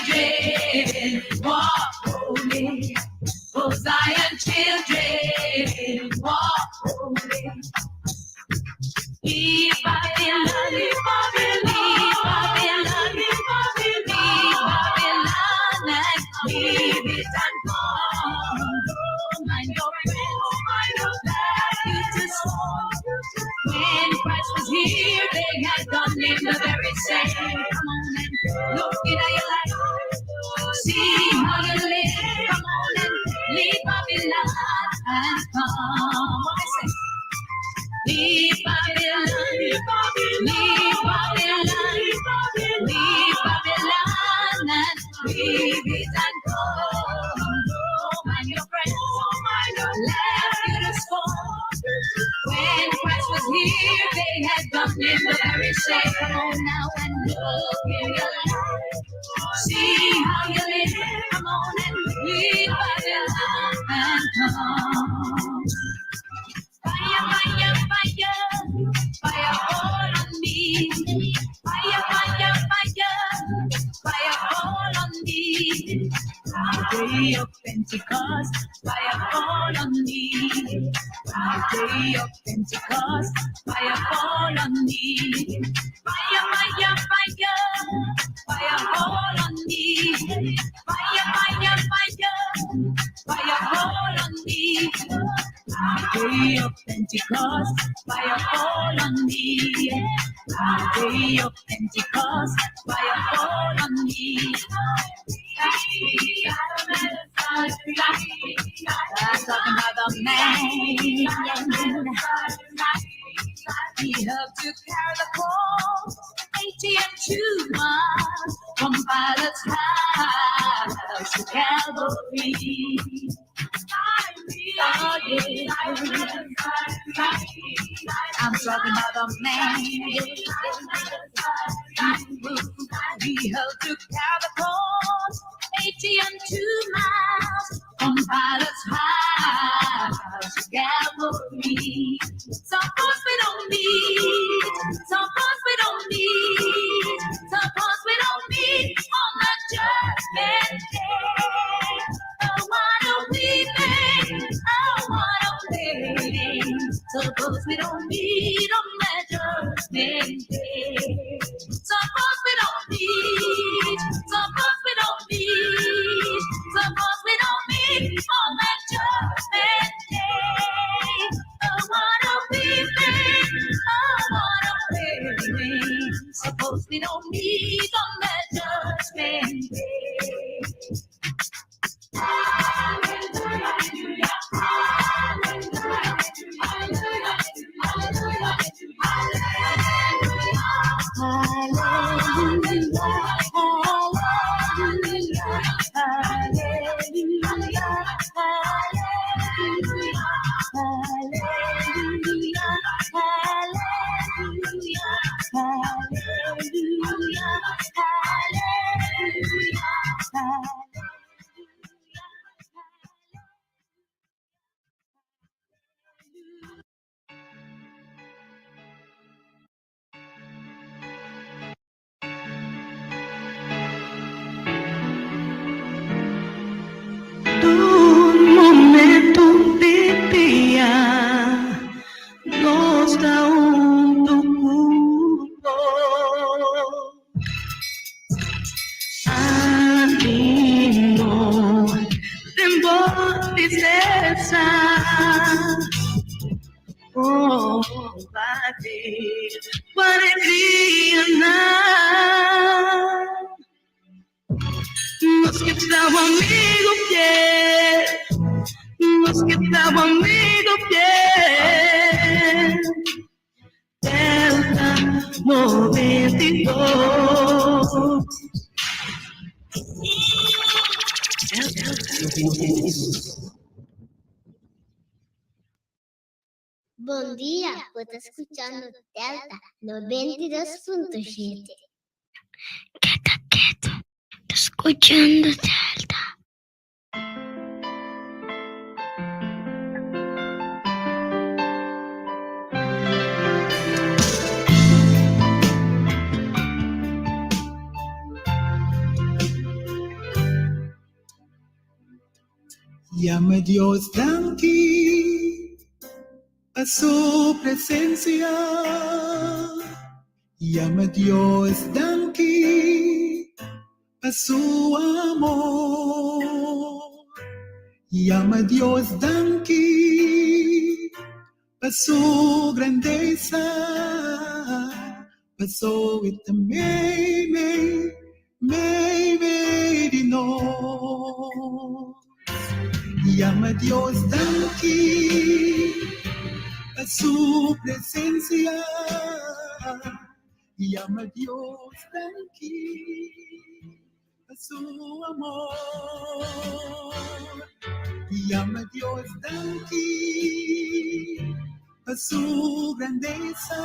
children, walk holy. Oh, Zion children, walk holy. Leave Babylon, leave Babylon, leave Babylon, leave Babylon, and leave it and come. Don't mind your friends, laugh you to scorn. When Christ was here, they had done him the very same. Come on and look in your life, see how you live. Come on and leave Babylon and come. What I say? Leave Babylon, leave Babylon, leave Babylon, and leave it and come. Don't mind your friends, laugh you to scorn. When Christ was here, they had done him the very same. Come on now and look in your life. See how you live. Come on and leave Babylon and come. Fire, fire, fire, fire all on me. Fire, fire, fire, fire all on me. The day of Pentecost, fire fall on me. The day of Pentecost, fire fall on me. Fire, fire, fire, fire fall on me. Fire, fire, fire, fire fall on me. The day of Pentecost, fire fall on me. The day of Pentecost, fire fall on me. I'm talking about the man. He helped to carry the cross, 80 and 2 miles from Pilate's house to Calvary. Oh, yeah. I'm talking about the man. He helped to carry the cross, 80 and 2 miles from Pilate's house to Calvary. Suppose we don't meet, suppose we don't meet, suppose we don't meet on the judgment day. Oh, what a weeping, oh, what a waiting. Suppose we don't meet on that judgment day. Suppose we don't meet, suppose we don't meet, suppose we don't meet on that judgment day. Oh, what a weeping, oh, what a waiting. Suppose we don't meet on that judgment day. Hallelujah, hallelujah, hallelujah, hallelujah, hallelujah, hallelujah, hallelujah, hallelujah, hallelujah, hallelujah, hallelujah, hallelujah, hallelujah. Tur momento di dia nos ta huntu ku bo. Animo den bo tristesa. Oh, bati ku alegria nan. Nos ke ta bo amigu fiel. Nos ke ta bo amigu fiel. Delta 92. Delta 92. Bon dia, bo ta skuchando Delta 92.7. Keda ketu, ta skuchando Delta. Yama Dios danki pa su presencia. Yama Dios danki pa su amor. Yama Dios danki pa su grandesa. Paso e ta mei mei mei mei di nos. Yama Dios danki pa su presencia. Yama Dios danki pa su amor. Yama Dios danki pa su grandesa.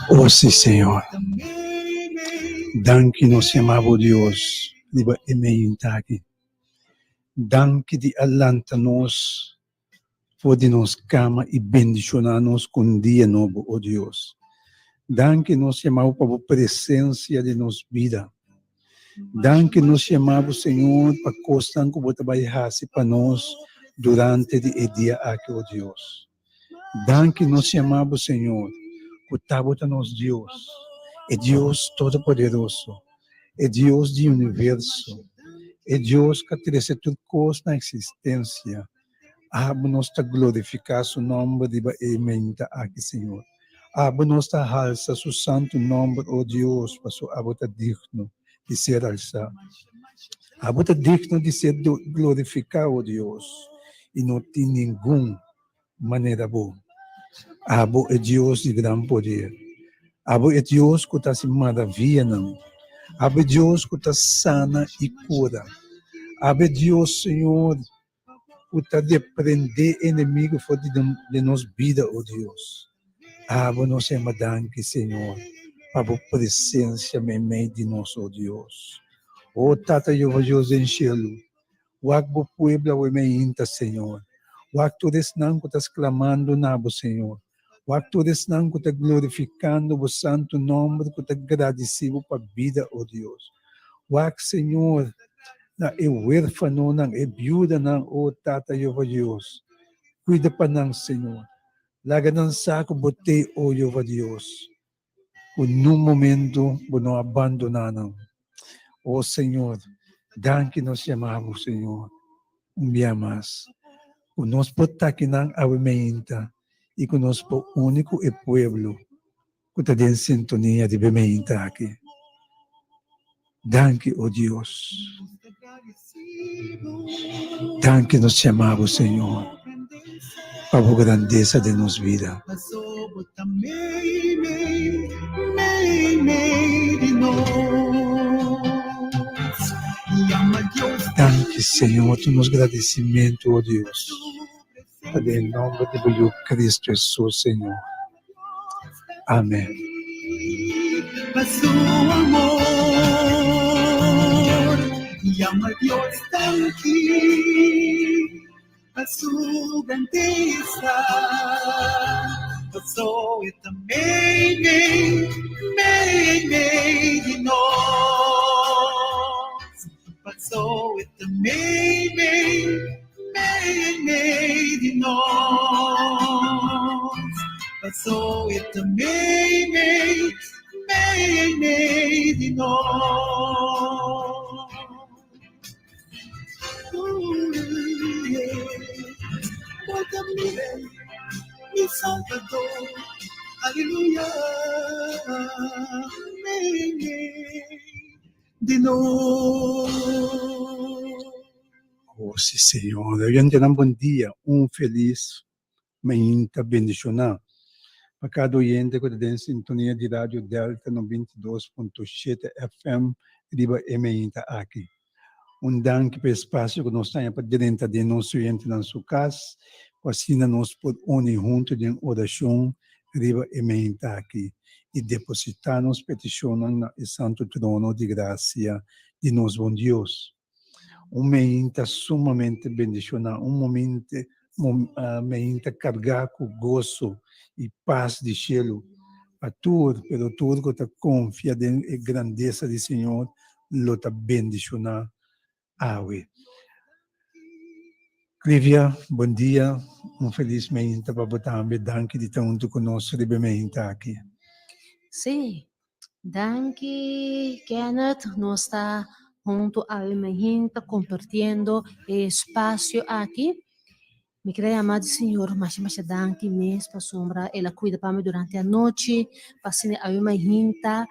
O si, Señor. Danki nos yama bo Dios riba e meinta aki. Danki di a lanta nos for di nos kama i bendishoná nos ku un dia nobo, o Dios. Danki nos yama bo pa bo presensia den nos bida. Danki nos yama bo, Señor, pa kosnan ku bo ta bai hasi pa nos durante di e dia aki, o Dios. Danki nos yama bo, Señor, ku ta bo ta nos Dios, e Dios Todopoderoso, e Dios di universo, e Dios ku a trese tur kos na eksistensia. Abo nos ta glorifiká su nòmber riba e meinta aki, Señor. Abo nos ta halsa su santu nòmber, o Dios, paso abo ta digno di ser alsá. Abo ta digno di ser glorifiká, o Dios, i no tin ningun manera bo. Abo e Dios di gran poder. Abo e Dios ku ta hasi maravianan. Abo e Dios ku ta sana i kura. Abo e Dios, Señor, ku ta reprendé enemigo for di den nos bida, o Dios. Abo nos yama danki, Señor, pa bo presencia meimei di nos, o Dios. O Tata Jehová Dios den shelu, wak bo pueblo awe meinta, Señor. Wak tur esnan ku ta sklamando na bo, Señor. Wak tur esnan ku ta glorifikando bo santu nòmber, ku ta gradisí bo pa bida, o Dios. Wak, Señor, na e huérfanonan, e biudanan, o Tata Jehová Dios. Kuida pa nan, Señor. Laga nan sa ku bo t'ei, o Jehová Dios, ku nun momento bo no a bandoná nan. O Señor, danki nos yama bo, Señor, un bia mas, ku nos por ta akinan awe meinta i ku nos por uni ku e pueblo ku ta den sintonia di be meinta aki. Danki, o Dios. Danki nos yama bo, Señor, pa bo grandesa den nos bida. Danki, Señor, tur nos gradisimentu, o Dios, ta den nomber di bo Yu Cristo Jesus, Señor. Amen. Pa su amor, yama Dios danki pa su grandesa, paso e ta mei mei mei mei di nos, paso e ta mei mei. Mei mei di nos, paso e ta mei mei, mei mei di nos. Ooh, yeah. Bo ta mi Rey, mi Salvador, aleluya. Mei mei di nos. Oh, si Señor. Oyentenan bon dia, un felis mainta bendishoná pa kada oyente ku ta den sintonia di Radio Delta 92.7 FM riba e mainta aki. Un danki pa e espasio ku nos taña pa drenta den nos oyentenan su kas, ku asina nos por uni huntu den orashon riba e mainta aki i depositá nos petishonnan na e santu trono di grasia di nos bon Dios. Un meinta sumamente bendishoná, un momente meinta kargá ku goso i pas di shelu pa tur, pero tur ku ta konfia den e grandesa di Señor lo ta bendishoná awe. Clivia, bon dia. Un felis meinta pa bo tambe. Danki di ta huntu ku nos riba e meinta aki. Sí, danki Kenneth. Nos ta huntu awe mainta kompartiendo e espasio aki. Mi kere yama di Señor masha masha danki mes pasobra el a kuida pa mi durante anochi pa asina awe mainta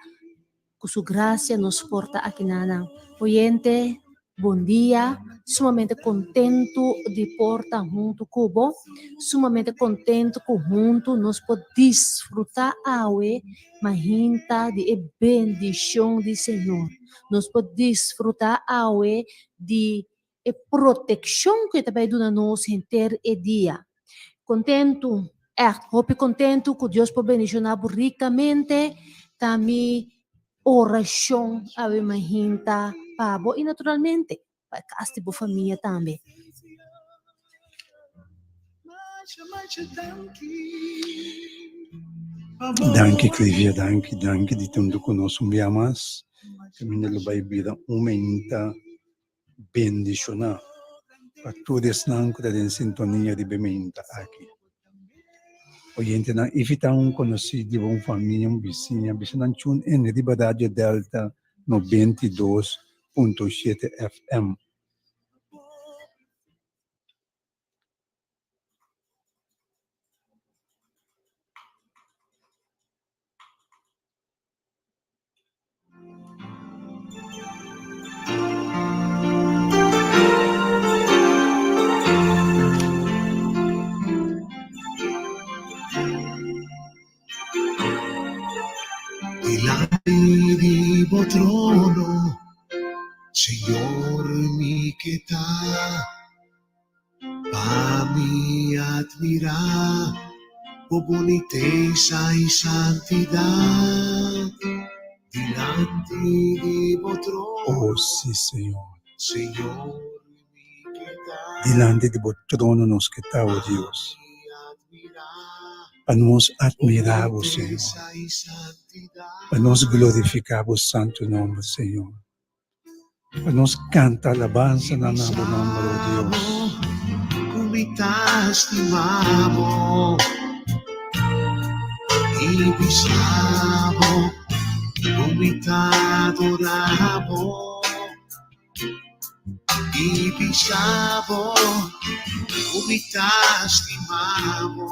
Ku su grasia nos por ta aki nanan. Oyente, bon dia. Sumamente kontentu di por ta huntu ku bo. Sumamente kontentu ku huntu nos por disfrutá awe mainta di e bendishon di Señor. Nos por disfrutá awe di e protekshon ku e ta bai duna nos henter e dia. Kontentu, ègt hopi kontentu ku Dios por bendishoná bo rikamente, ta mi orashon awe mainta pa bo i naturalmente pa e kas di bo famia tambe. Danki Clivia, danki, danki di tantu ku nos un bia mas. Kaminda lo bai bira un mainta Bendishoná pa tur esnan ku ta den sintonia di bementa aki. Oyentenan, evitá un konosí di bo, un famia, un bisiña, bisa nan tune in riba Radio Delta 92.7 FM. Dilanti di bo trono, Señor mi ke ta. Pa mi admirá bo bunitesa i santidat dilanti di bo trono. O sí, Señor. Señor, mi ke ta. Dilanti di bo trono nos ke ta, o Dios. Pa nos admirá bo, Señor. Pa nos glorifiká bo santu nòmber, Señor. Pa nos canta alabansanan na bo nomber, o Dios. Ku mi ta stima bo i bisa bo ku mi ta adora bo i bisa bo ku mi ta stima bo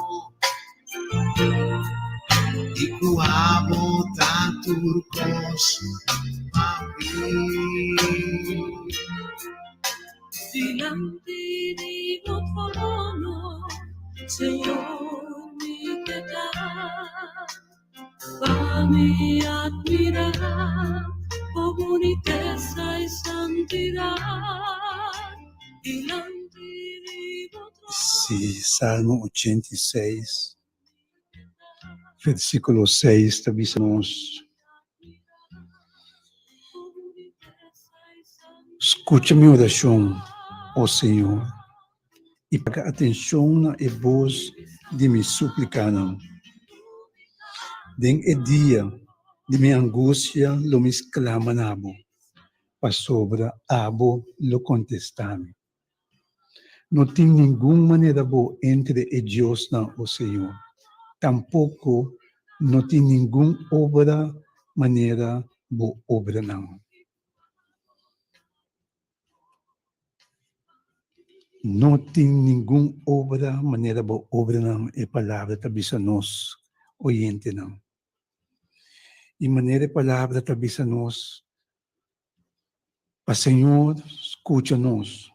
i ku abo ta tur kos pa mi. Dilanti di bo trono, Señor, mi ke ta Pa mi admirá bo bunitesa i santidat dilanti di bo trono. Sí, Salmo 86, versíkulo 6 ta bisa nos, Skucha mi orashon, o Señor, i paga atenshon na e bos di mi súplikanan. Den e dia di mi angustia lo mi sklama na bo, pasobra abo lo kontestá mi. No tin ningun manera bo entre e diosnan, o Señor, tampoko no tin ningun obra manera bo obranan. No tin ningun obra manera bo obranan, e Palabra ta bisa nos oyentenan. I manera e Palabra ta bisa nos, pa Señor skucha nos.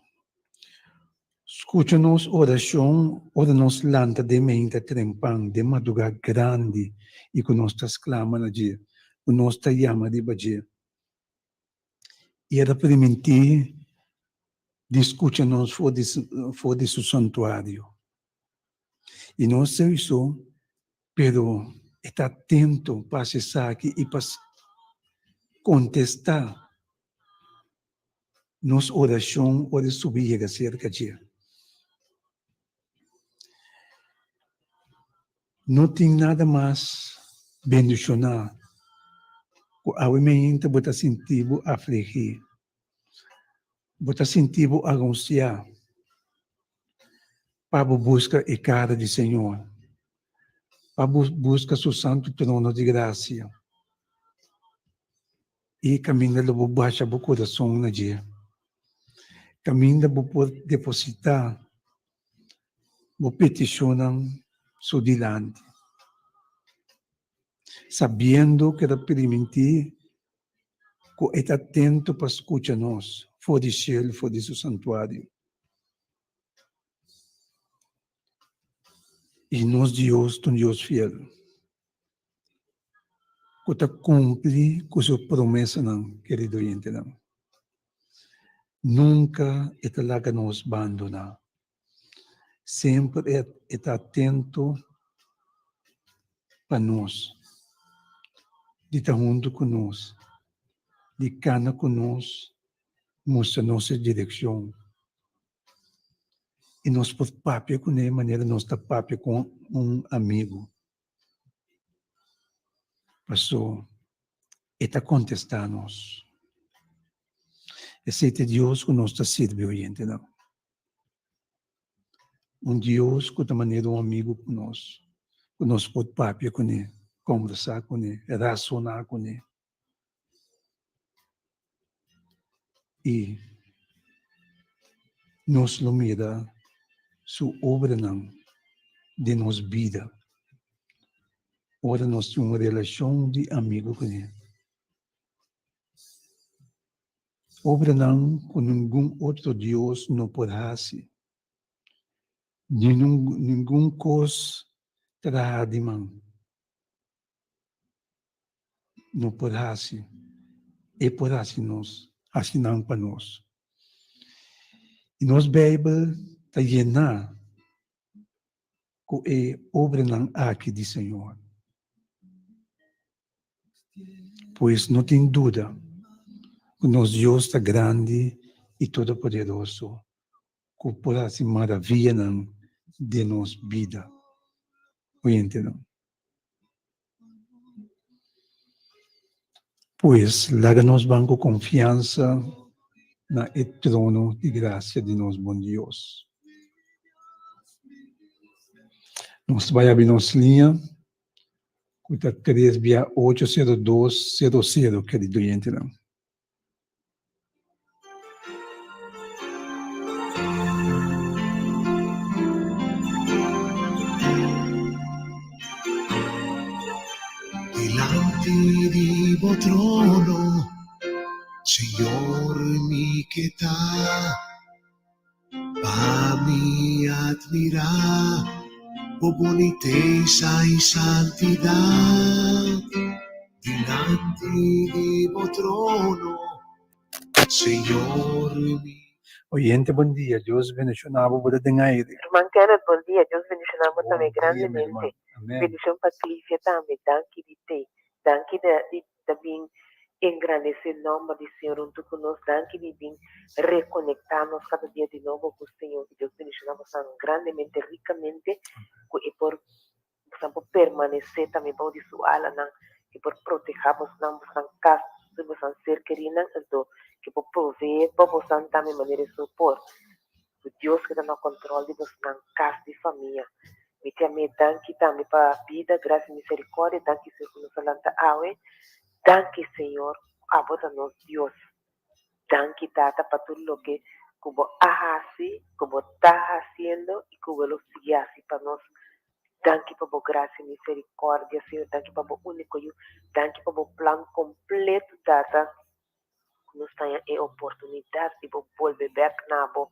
Skucha nos orashon ora nos lanta den meinta trempan, den madrugá grandi i ku nos ta sklama na dje, ku nos ta yama riba dje. I el a primintí di skucha nos for di for di su santuario. I no esei so, pero e ta atento pa hasi esaki i pa kontestá nos orashon ora e subi yega serka dje. No tin nada mas bendishoná ku awe meinta bo ta sinti bo afligí, bo ta sinti bo angustiá. Pa bo buska e kara di Señor, pa bo buska su santu trono di grasia, i kaminda lo bo basha bo kurason na dje, kaminda bo por depositá bo petishonnan su dilanti, sabiendo ku e ta primintí ku e ta atento pa skucha nos for di shelu, for di su santuario. I nos Dios ta un Dios fiel ku ta kumpli ku su promesanan, kerido oyentenan. Nunka e ta laga nos bandoná. Semper e ta atento pa nos, di ta huntu ku nos, di kana ku nos, mustra nos e direkshon. I nos por papia kuné manera nos ta papia ku un amigu. Paso e ta kontestá nos. Esei ta e Dios ku nos ta sirbi, oyentenan. Un Dios ku ta manera un amigu ku nos, ku nos por papia kuné, kòmbersá kuné, rasoná kuné. I nos lo mira su obranan den nos bida ora nos tin un relashon di amigu kuné. Obranan ku ningun otro dios no por hasi, ni ningun kos traha di man no por hasi, e por hasi nos, hasi nan pa nos. I nos Beibel ta yená ku e obranan aki di Señor. Pues no tin duda ku nos Dios ta grandi i todopoderoso, ku por hasi maravianan den nos bida. Oyentenan. Pues laga nos ban ku konfiansa na e trono di grasia di nos bon Dios. Nos ta bai abri nos liña ku ta tres bia ocho sero dos sero sero, kerido oyentenan. Dilanti di bo trono, Señor, mi ke ta, pa mi admirá bo bunitesa i santidat. Dilanti di bo trono, Señor mi. Oyente bon dia, Dios bendiciona bo, bo ta den aire. Ruman Kenneth bon dia, Dios bendiciona bo Bon tambe dia mi ruman, grandemente. amen. Bendicion pa Clivia tambe, danki di te, danki di ta bin engrandece nomber di Señor hunto cu nos, danki di bin reconecta nos cada dia di nobo cu Señor, cu Dios bendiciona bosan grandemente, ricamente, cu e por Bosan por permanesé tambe bou di su alanan, ke por protehá bosnan, bosan kas i bosan ser kerínan, anto ke por proveé pa bosan tambe manera e su por. Ku Dios ke ta na kòntròl di bosnan kas di famia. Mi te am'é danki tambe pa bida, grasia i miserikòrdia. Danki Señor ku nos a lanta awe. Danki Señor ku abo ta nos Dios. Danki Tata pa tur loke ku bo a hasi, ku bo ta hasiendo i ku bo lo sigui hasi pa nos. Danki pa bo grasia i miserikòrdia, Señor. Danki pa bo úniko Yu. Danki pa bo plan kompleto, Tata, ku nos taña e oportunidat di bo bolbe bèk na bo.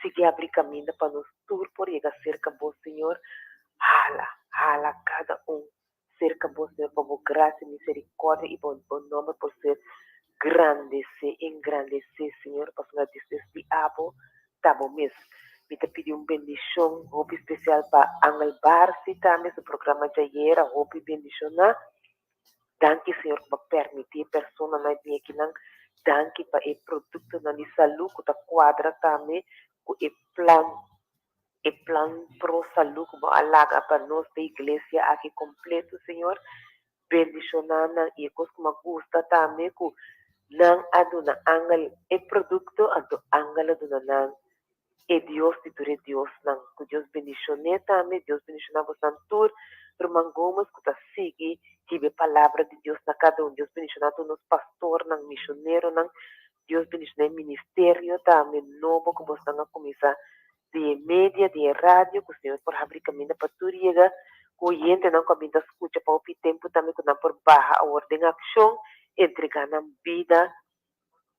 Sigui abri kaminda pa nos tur por yega serka bo, Señor. Hala, hala kada un Serka bo, Señor, pa bo grasia, miserikòrdia i bo bo nòmber por ser grandesé, engrandesé, Señor, pasobra despues di abo ta bo mes. Mi ta pidi un bendishon hopi spesial pa Angel Barsi tambe, su programa djayera hopi bendishoná. Danki, Señor, ku bo a permití e personanan e bin akinan. Danki pa e produktonan di salú ku ta kuadra tambe ku e plan. E plan pro salú ku bo a laga pa nos den iglesia aki kompleto, Señor. Bendishoná nan i e kos ku mi a gusta tambe ku nan a duna angel e produkto, anto angel a duna nan E Dios di tur e Diosnan. Ku Dios bendishon'é tambe. Dios bendishoná bosnan tur, Ruman Gomez, ku ta sigui hiba e palabra di Dios na kada un. Dios bendishoná tur nos pastornan, mishoneronan. Dios bendishoná e ministerio tambe nobo ku bosnan a kuminsá di e media, di e radio, ku Señor por habri kaminda pa tur yega ku oyentenan ku a bin ta skucha pa hopi tempu tambe ku nan por baha awor den akshon, entregá nan bida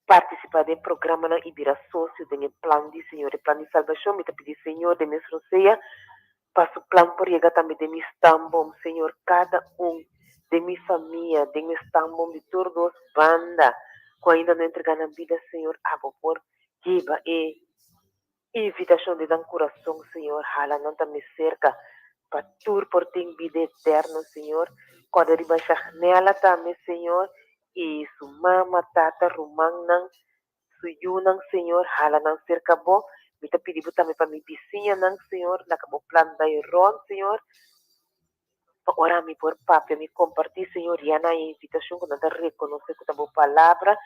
partisipá den programanan i bira sosio den e plan di Señor, e plan di salbashon. Mi ta pidi Señor den mes rosea pa su plan por yega tambe den mi stamboom, Señor, kada un den mi famia, den mi stamboom di tur dos banda ku ainda no entregá nan bida, Señor, abo por hiba e invitashon den nan kurason, Señor, hala nan tambe serka pa tur por tin bida eterno, Señor. Kòrda riba Shagnela tambe, Señor, i su mama, tata, rumannan, su yunan, Señor, hala nan serka Bo. Mi ta pidi Bo tambe pa mi bisiñanan, Señor, laga Bo plan bai rònt, Señor, pa ora mi por papia, mi kompartí, Señor, ya na e invitashon ku nan ta rekonosé ku ta Bo palabra.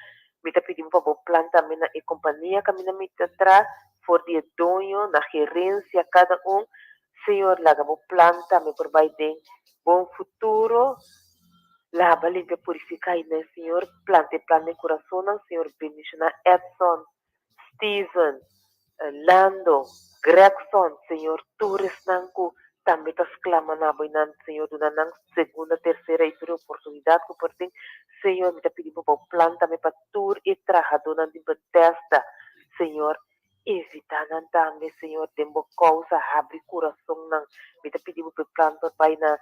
Mi ta pidi Bo pa Bo plan tambe na e kompania kaminda mi ta traha, for di e doño na gerensia, kada un. Señor, laga Bo plan tambe por bai den bon futuro. Laba, limpia, purifiká i nan, Señor, planta e plan den kurasonnan, Señor, bendishoná Edson, Steven, Lando, Gregson, Señor, tur esnan ku tambe ta sklama na bo i nan, Señor, duna nan segunda, tersera i tur e oportunidat ku por tin. Señor, mi ta pidi bo pa bo plan tambe pa tur e trahadónan di Bethesda, Señor, invitá nan tambe, Señor, den bo kousa, habri kurasonnan. Mi ta pidi bo pa e plan por bai na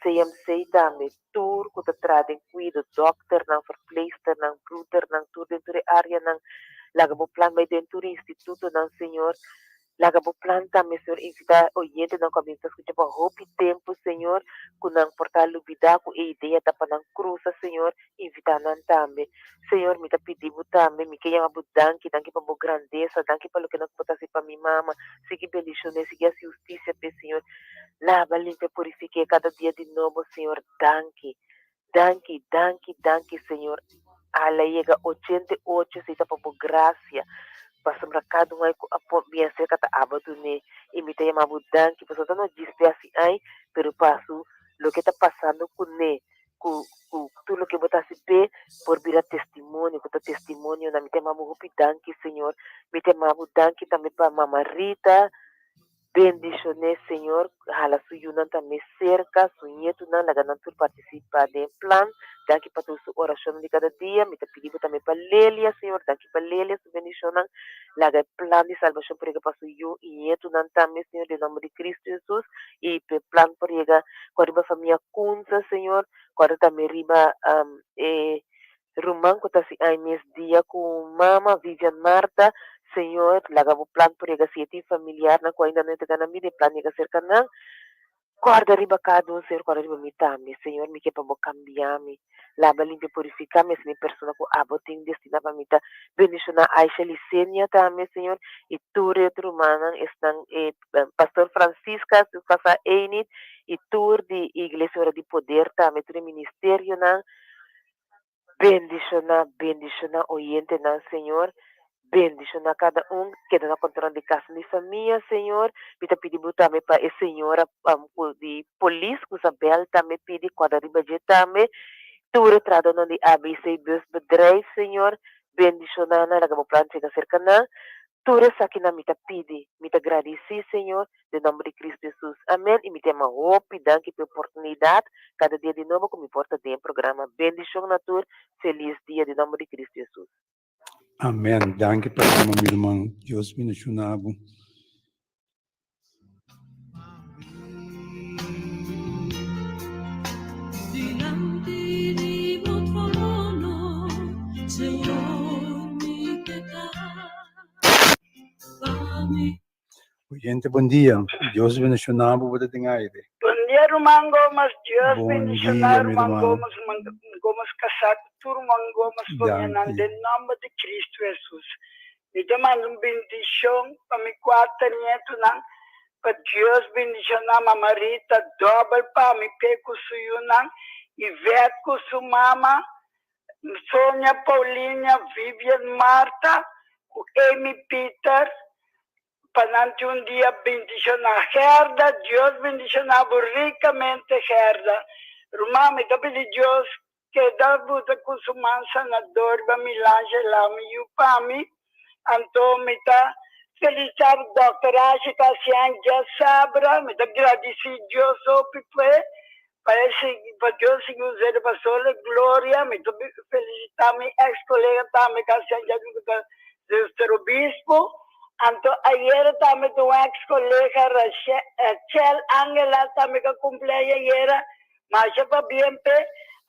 CMC tambe, tur ku ta traha den kuido, dòkternan, verpleegsternan, broedernan, tur den tur e áreanan. Laga bo plan bai den tur institutonan, Señor. Laga bo plan tambe, Señor, invitá oyentenan ku a bin ta skucha pa hopi tempu, Señor, ku nan por ta lubidá ku e idea ta pa nan krusa, Señor, invitá nan tambe. Señor, mi ta pidi bo tambe, mi ke yama bo danki, danki pa bo grandesa, danki pa loke nan ku bo ta hasi pa mi mama. Sigui bendishon'é, sigui hasi hustisia p'e, Señor. Laba, limpia, purifik'é kada dia di nobo, Señor. Danki, danki, danki, danki, Señor. Al a yega 88, esei ta pa bo grasia, pasobra kada un ai ku a por bien serka ta aba dun'é. I mi ta yama bo danki, pasobra ta no djis p'e hasi ai, pero pa su loke ta pasando kuné, ku ku tur loke bo ta hasi p'e por bira testimonio, ku ta testimonionan. Mi ta yama bo hopi danki, Señor. Mi ta yama bo danki tambe pa Mama Rita. Bendishoné Señor, hala su yunan tambe serka, su ñetunan, laga nan tur partisipá den e plan. Danki pa tur su orashonnan di kada dia. Mi ta pidi bo tambe pa Lelia, Señor. Danki pa Lelia su bendishonnan. Laga e plan di salbashon por yega pa su yu i ñetunan tambe, Señor, den nomber di Cristo Jesus. I pa e plan por yega ku ariba famia Kunza, Señor, ku ariba tambe riba e Ruman ku ta hasi aña mes dia ku mama Vivian Marta, Señor, laga bo plan por yega si e tin familiarnan ku ainda no entrega nan bida, e plan yega serka nan. Kòrda riba kada un, Señor, kòrda riba mi tambe. Señor, mi ke pa bo kambia mi, laba, limpia, purifiká mi, asina e persona ku abo tin destiná pa mi ta. Bendishoná Aisha Licenia tambe, Señor, i tur e otro rumannan, esnan e Pastor Francisca, su kasá Enid, i tur di Iglesia Ora di Poder tambe, tur e ministerionan. Bendishoná, bendishoná oyentenan, Señor. Bendishoná kada un. Keda na kontròl di kas di famia, Señor. Mi ta pidi Bo tambe pa e señora di polis ku sa bèl tambe pidi, kòrda riba dje tambe. Tur e tradonan di ABC Busbedrijf, Señor. Bendishoná nan, laga Bo plan chega serka nan. Tur esakinan mi ta pidi, mi ta gradisí, Señor, den nomber di Cristo Jesus. Amen. I mi ta yama hopi danki pa e oportunidat kada dia di nobo ku mi por ta den e programa. Bendishon na tur. Felis dia den nomber di Cristo Jesus. Amen. Danki pa yama mi ruman. Dios bendiciona bo. Dilanti di bo trono, Señor, mi ke ta pa mi. Oyente bon dia. Dios bendiciona bo bo ta den aire. Bon dia ruman Gomes Dios Bon bendiciona dia mi ruman ruman. Gomes ruman Gomes casá cu tur ruman Gomes famianan Danki. den nomber di Cristo Jesus Mi ta manda un bendishon pa mi kuater ñetunan, pa Dios bendishoná Mama Rita dòbel pa mi p'e ku su yunan, Yvette ku su mama, Sonia, Paulinia, Vivian, Martha ku Amy Peter. Pa nan tin un dia bendishoná. Gerda, Dios bendishoná bo rikamente Gerda. Ruman, mi ta pidi Dios keda buta ku su man sanador riba mi Langela, mi yu pa mi. Anto mi ta felisitá Dòkter Ashley Kasian djasabra. Mi ta gradisí Dios hopi p'e. Pa e sigui, pa Dios sigui us'é pa solo e gloria. Mi ta felicitá mi ex colega tambe Cassian Jacobs cu ta Zuster Obispo. Anto ayera tambe ta un ex colega Rachel Angela tambe cu a cumpli aña ayera. Masha pabien p'e.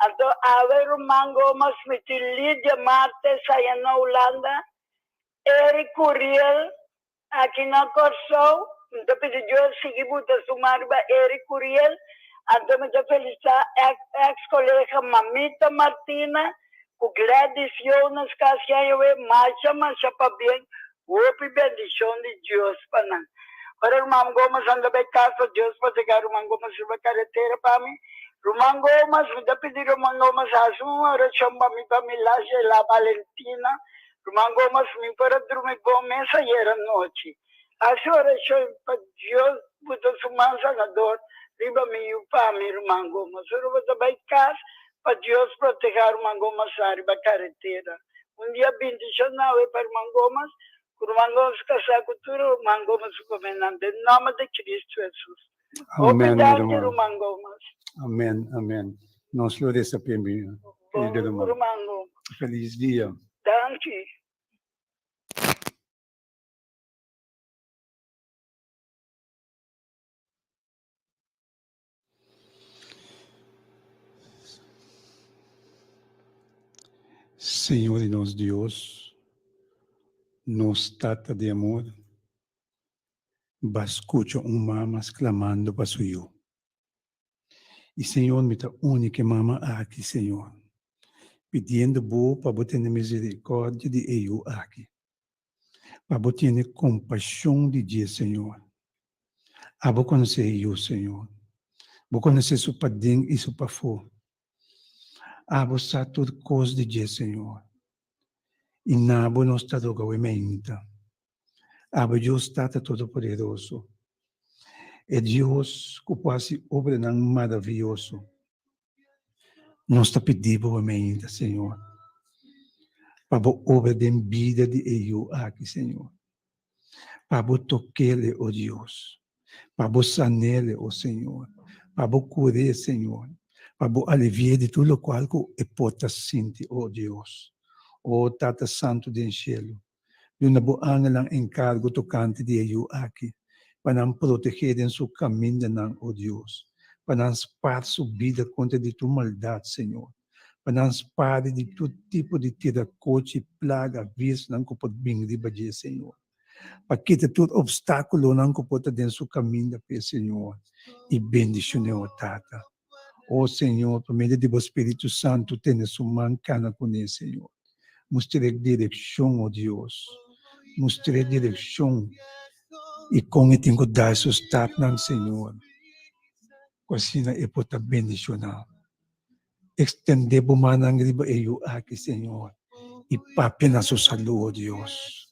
Anto awe ruman Gomez mi tin Lydia Martes aya na Hulanda, Eric Curiel Aki na Kòrsou, mi ta pidi Dios sigui buta su man riba Eric Curiel, anto mi ta felisitá ex kolega Mamita Martina ku Gladys Jonas kasi aña awe masha masha pabien, hopi bendishon di Dios pa nan. Ora Ruman Gomes anda bai kas pa Dios protegá Ruman Gomes riba karetera pa mi. Ruman Gomes, mi ta pidi Ruman Gomes hasi un orashon pa mi pa mi Lashela Valentina. Ruman Gomes, mi por a drumi bon mes ayer anochi. Hasi orashon pa Dios buta su man sanador riba mi yu pa mi, Ruman Gomes. Ora bo ta bai kas, pa Dios proteha Ruman Gomes ariba karetera. Un dia bindishon awe pa Ruman Gomes, ku Ruman Gomes kasá ku tur Ruman Gomes su komenan den nòmber di Kristu Hesus. Hopi Amen, mi danki, ruman. Ruman Gomes. Amen, amen. Nos lo resa p'e, mi Bon, querido ruman. Ruman Gomes. Feliz dia. Danki. Señor di nos Dios, nos Tata di amor, Ba skucha un mama sklamando pa su yu. I Señor, mi ta uni ku e mama aki, Señor, pidiendo Bo pa Bo tene miserikòrdia di e yu aki, pa Bo tene kompashon di dje, Señor. Abo konosé e yu, Señor. Bo konosé su paden i su pafó. Abo sa tur kos di dje, Señor. I na Bo nos ta roga awe meinta. Abo Dios Tata Todopoderoso, e Dios ku por hasi obranan maravioso. Nos ta pidi Bo ainda, Señor, pa Bo obra den bida di e yu aki, Señor. Pa Bo tok'el, o Dios. Pa Bo san'el, o Señor. Pa Bo kur'é, Señor. Pa Bo alivi'é di tur lokual ku e por ta sinti, o Dios. O Tata Santu den shelu, Duna bo angelnan enkargo tokante di e yu aki, pa nan protegé den su kamindanan, o Dios, pa nan spar su bida kontra di tur maldat, Señor, pa nan spar di tur tipo di tirakochi, plaga, visnan ku por bin riba dje, Señor, pa kita tur opstákulonan ku por ta den su kaminda p'e, Señor, i bendishon'é, o Tata. O Señor, pa medio di bo Spiritu Santu tene su man kana kuné, Señor. Mustr'é direkshon, o Dios. Mustr'é direkshon i kon e tin ku dal su stapnan, Señor, ku asina e por ta bendishoná. Ekstendé bo mannan riba e yu aki, Señor, i papia na su salú, o Dios.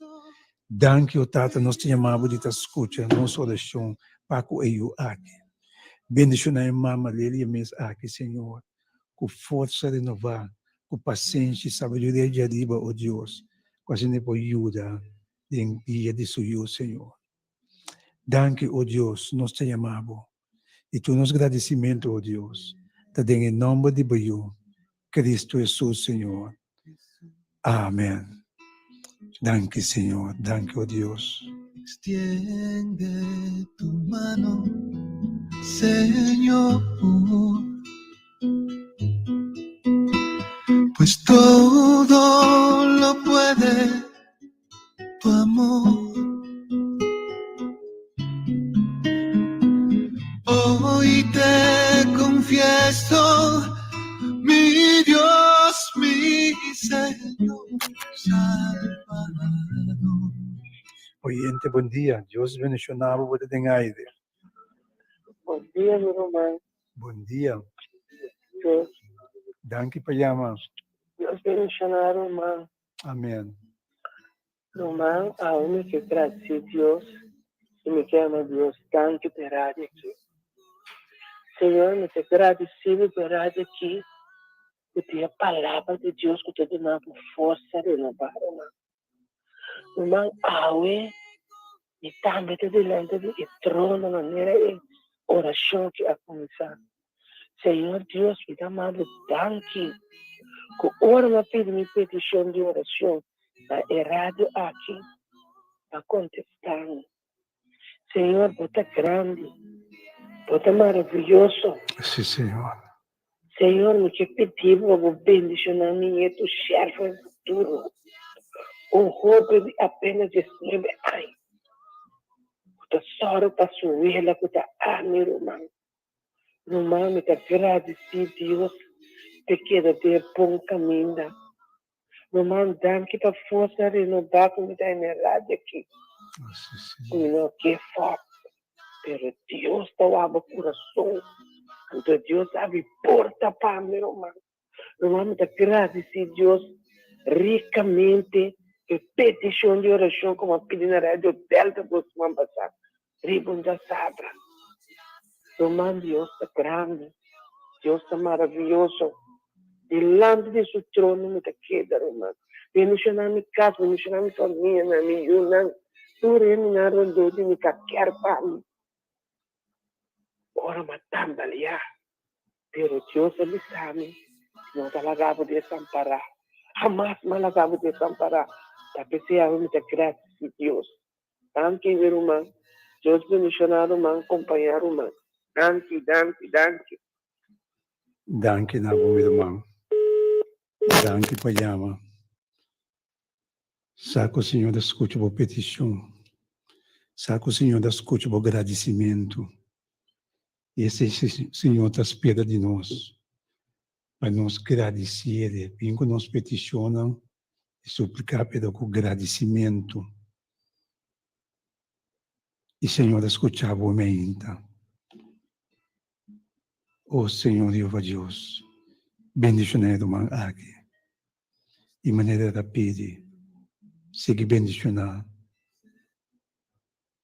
Danki, o Tata, nos ta yama bo di ta skucha nos orashon pa ku e yu aki. Bendishoná e mama Lilia mes aki, Señor, ku forsa renová, ku pasenshi i sabiduria dje ariba, o Dios, ku asina e por yuda den guia di su yu, Señor. Danki, o Dios, nos ta yama bo, i tur nos gradisimentu, o Dios, ta den e nòmber di bo Yu, Cristo Hesus, Señor. Amen. Danki, Señor. Danki, o Dios. Extiende tu mano, Señor, pues todo lo puede tu amor. Hoy te confieso, mi Dios, mi Señor, Salvador. Oyente, bon dia. Dios bendiciona bo, bo ta den aire. Bon dia, mi ruman. Bon dia. Dios. Danki pa yama. Dios bendiciona, ruman. Amen. Ruman, awe mi ke gradisí Dios. I mi ke yama Dios danki pa e radio aki. Señor, mi ta gradisí bo pa e radio aki ku tin e palabra di Dios ku ta duna bo forsa renobá, ruman. Ruman, awe mi tambe ta dilanti di e trono manera e orashon aki a kuminsá. Señor Dios, mi ta manda danki ku ora mi a pidi mi petishon di orashon na e radio aki, bo a kontestá mi. Señor, bo ta grandi, bo ta maraviyoso. Sí, Señor. Señor, mi ke pidi bo pa bo bendishoná mi nietu Shervin futuro, un hoben di apenas diesnuebe aña, ku ta sòru pa su wela ku ta ami, ruman. Ruman, mi ta gradisí Dios p'e keda den e bon kaminda. Ruman, danki pa forsa renobá ku mi ta hende radio aki. Mi no ke fòrt, pero Dios ta wak bo kurason. Anto Dios a habri porta pa mi, ruman. Ruman, mi ta gradisí Dios rikamente p'e petishon di orashon ku mi a pidi na Radio Delta bo siman pasá riba un djasabra. Ruman, Dios ta grandi, Dios ta maravioso. Dilanti di su trono mi ta keda, ruman. Bendishoná mi kas, bendishoná mi famianan, mi yunan, tur hendenan rondó di mi ka kier pa mi. Ora m'a tambaleá, pero Dios a bisa mi, No ta laga bo desampará. Hamas m'a laga bo desampará. Ta p'esei awe mi ta gradisí Dios. Danki, mi ruman. Dios bendishoná ruman, kompañá ruman. Danki, danki, danki. Danki na bo, mi ruman. Danki pa yama. Sa ku Señor ta skucha bo petishon. Sa ku Señor ta skucha bo gradisimentu. I esei Señor ta spera di nos, pa nos gradisié, bin ku nos petishonnan i supliká pero ku gradisimentu. I Señor ta skucha bo meinta. O Señor Jehová Dios, bendishoná e ruman aki. I manera ta pidi, sigui bendishoná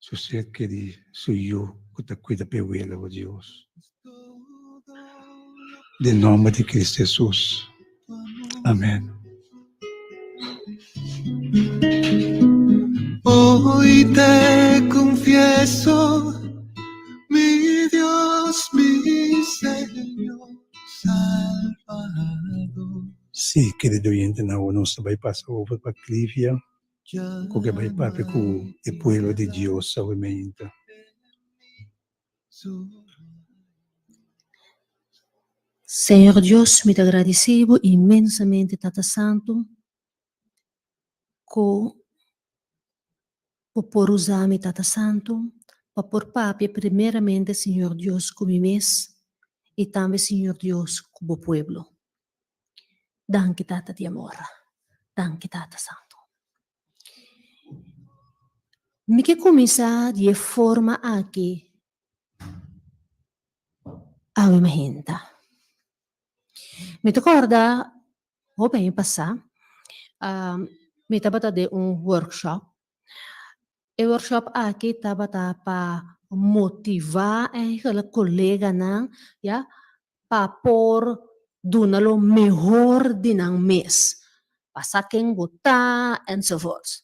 su ser kerí, su yu ku ta kuida p'e wela, o Dios. Den nòmber di Cristo Hesus. Amèn. Hoy te confieso, mi Dios, mi Señor, Salvador. Sí, kerido oyentenan, awor nos ta bai pasa over pa Clivia, ku ke bai papia ku e pueblo di Dios awe meinta. Señor Dios, mi ta gradisí bo inmensamente, Tata Santu, ku bo por usa mi, Tata Santu, pa por papia primeramente, Señor Dios, ku mi mes i tambe, Señor Dios, ku bo pueblo. Danki, Tata di amor. Danki, Tata Santu. Mi ke kuminsá di e forma aki awe mahinta. Mi ta kòrda hopi aña pasá mi tabata den un workshop. E workshop aki tabata pa motivá eigenlijk koleganan ya pa por duna lo mehor di nan mes, pa sa ken bo ta enzovoorts.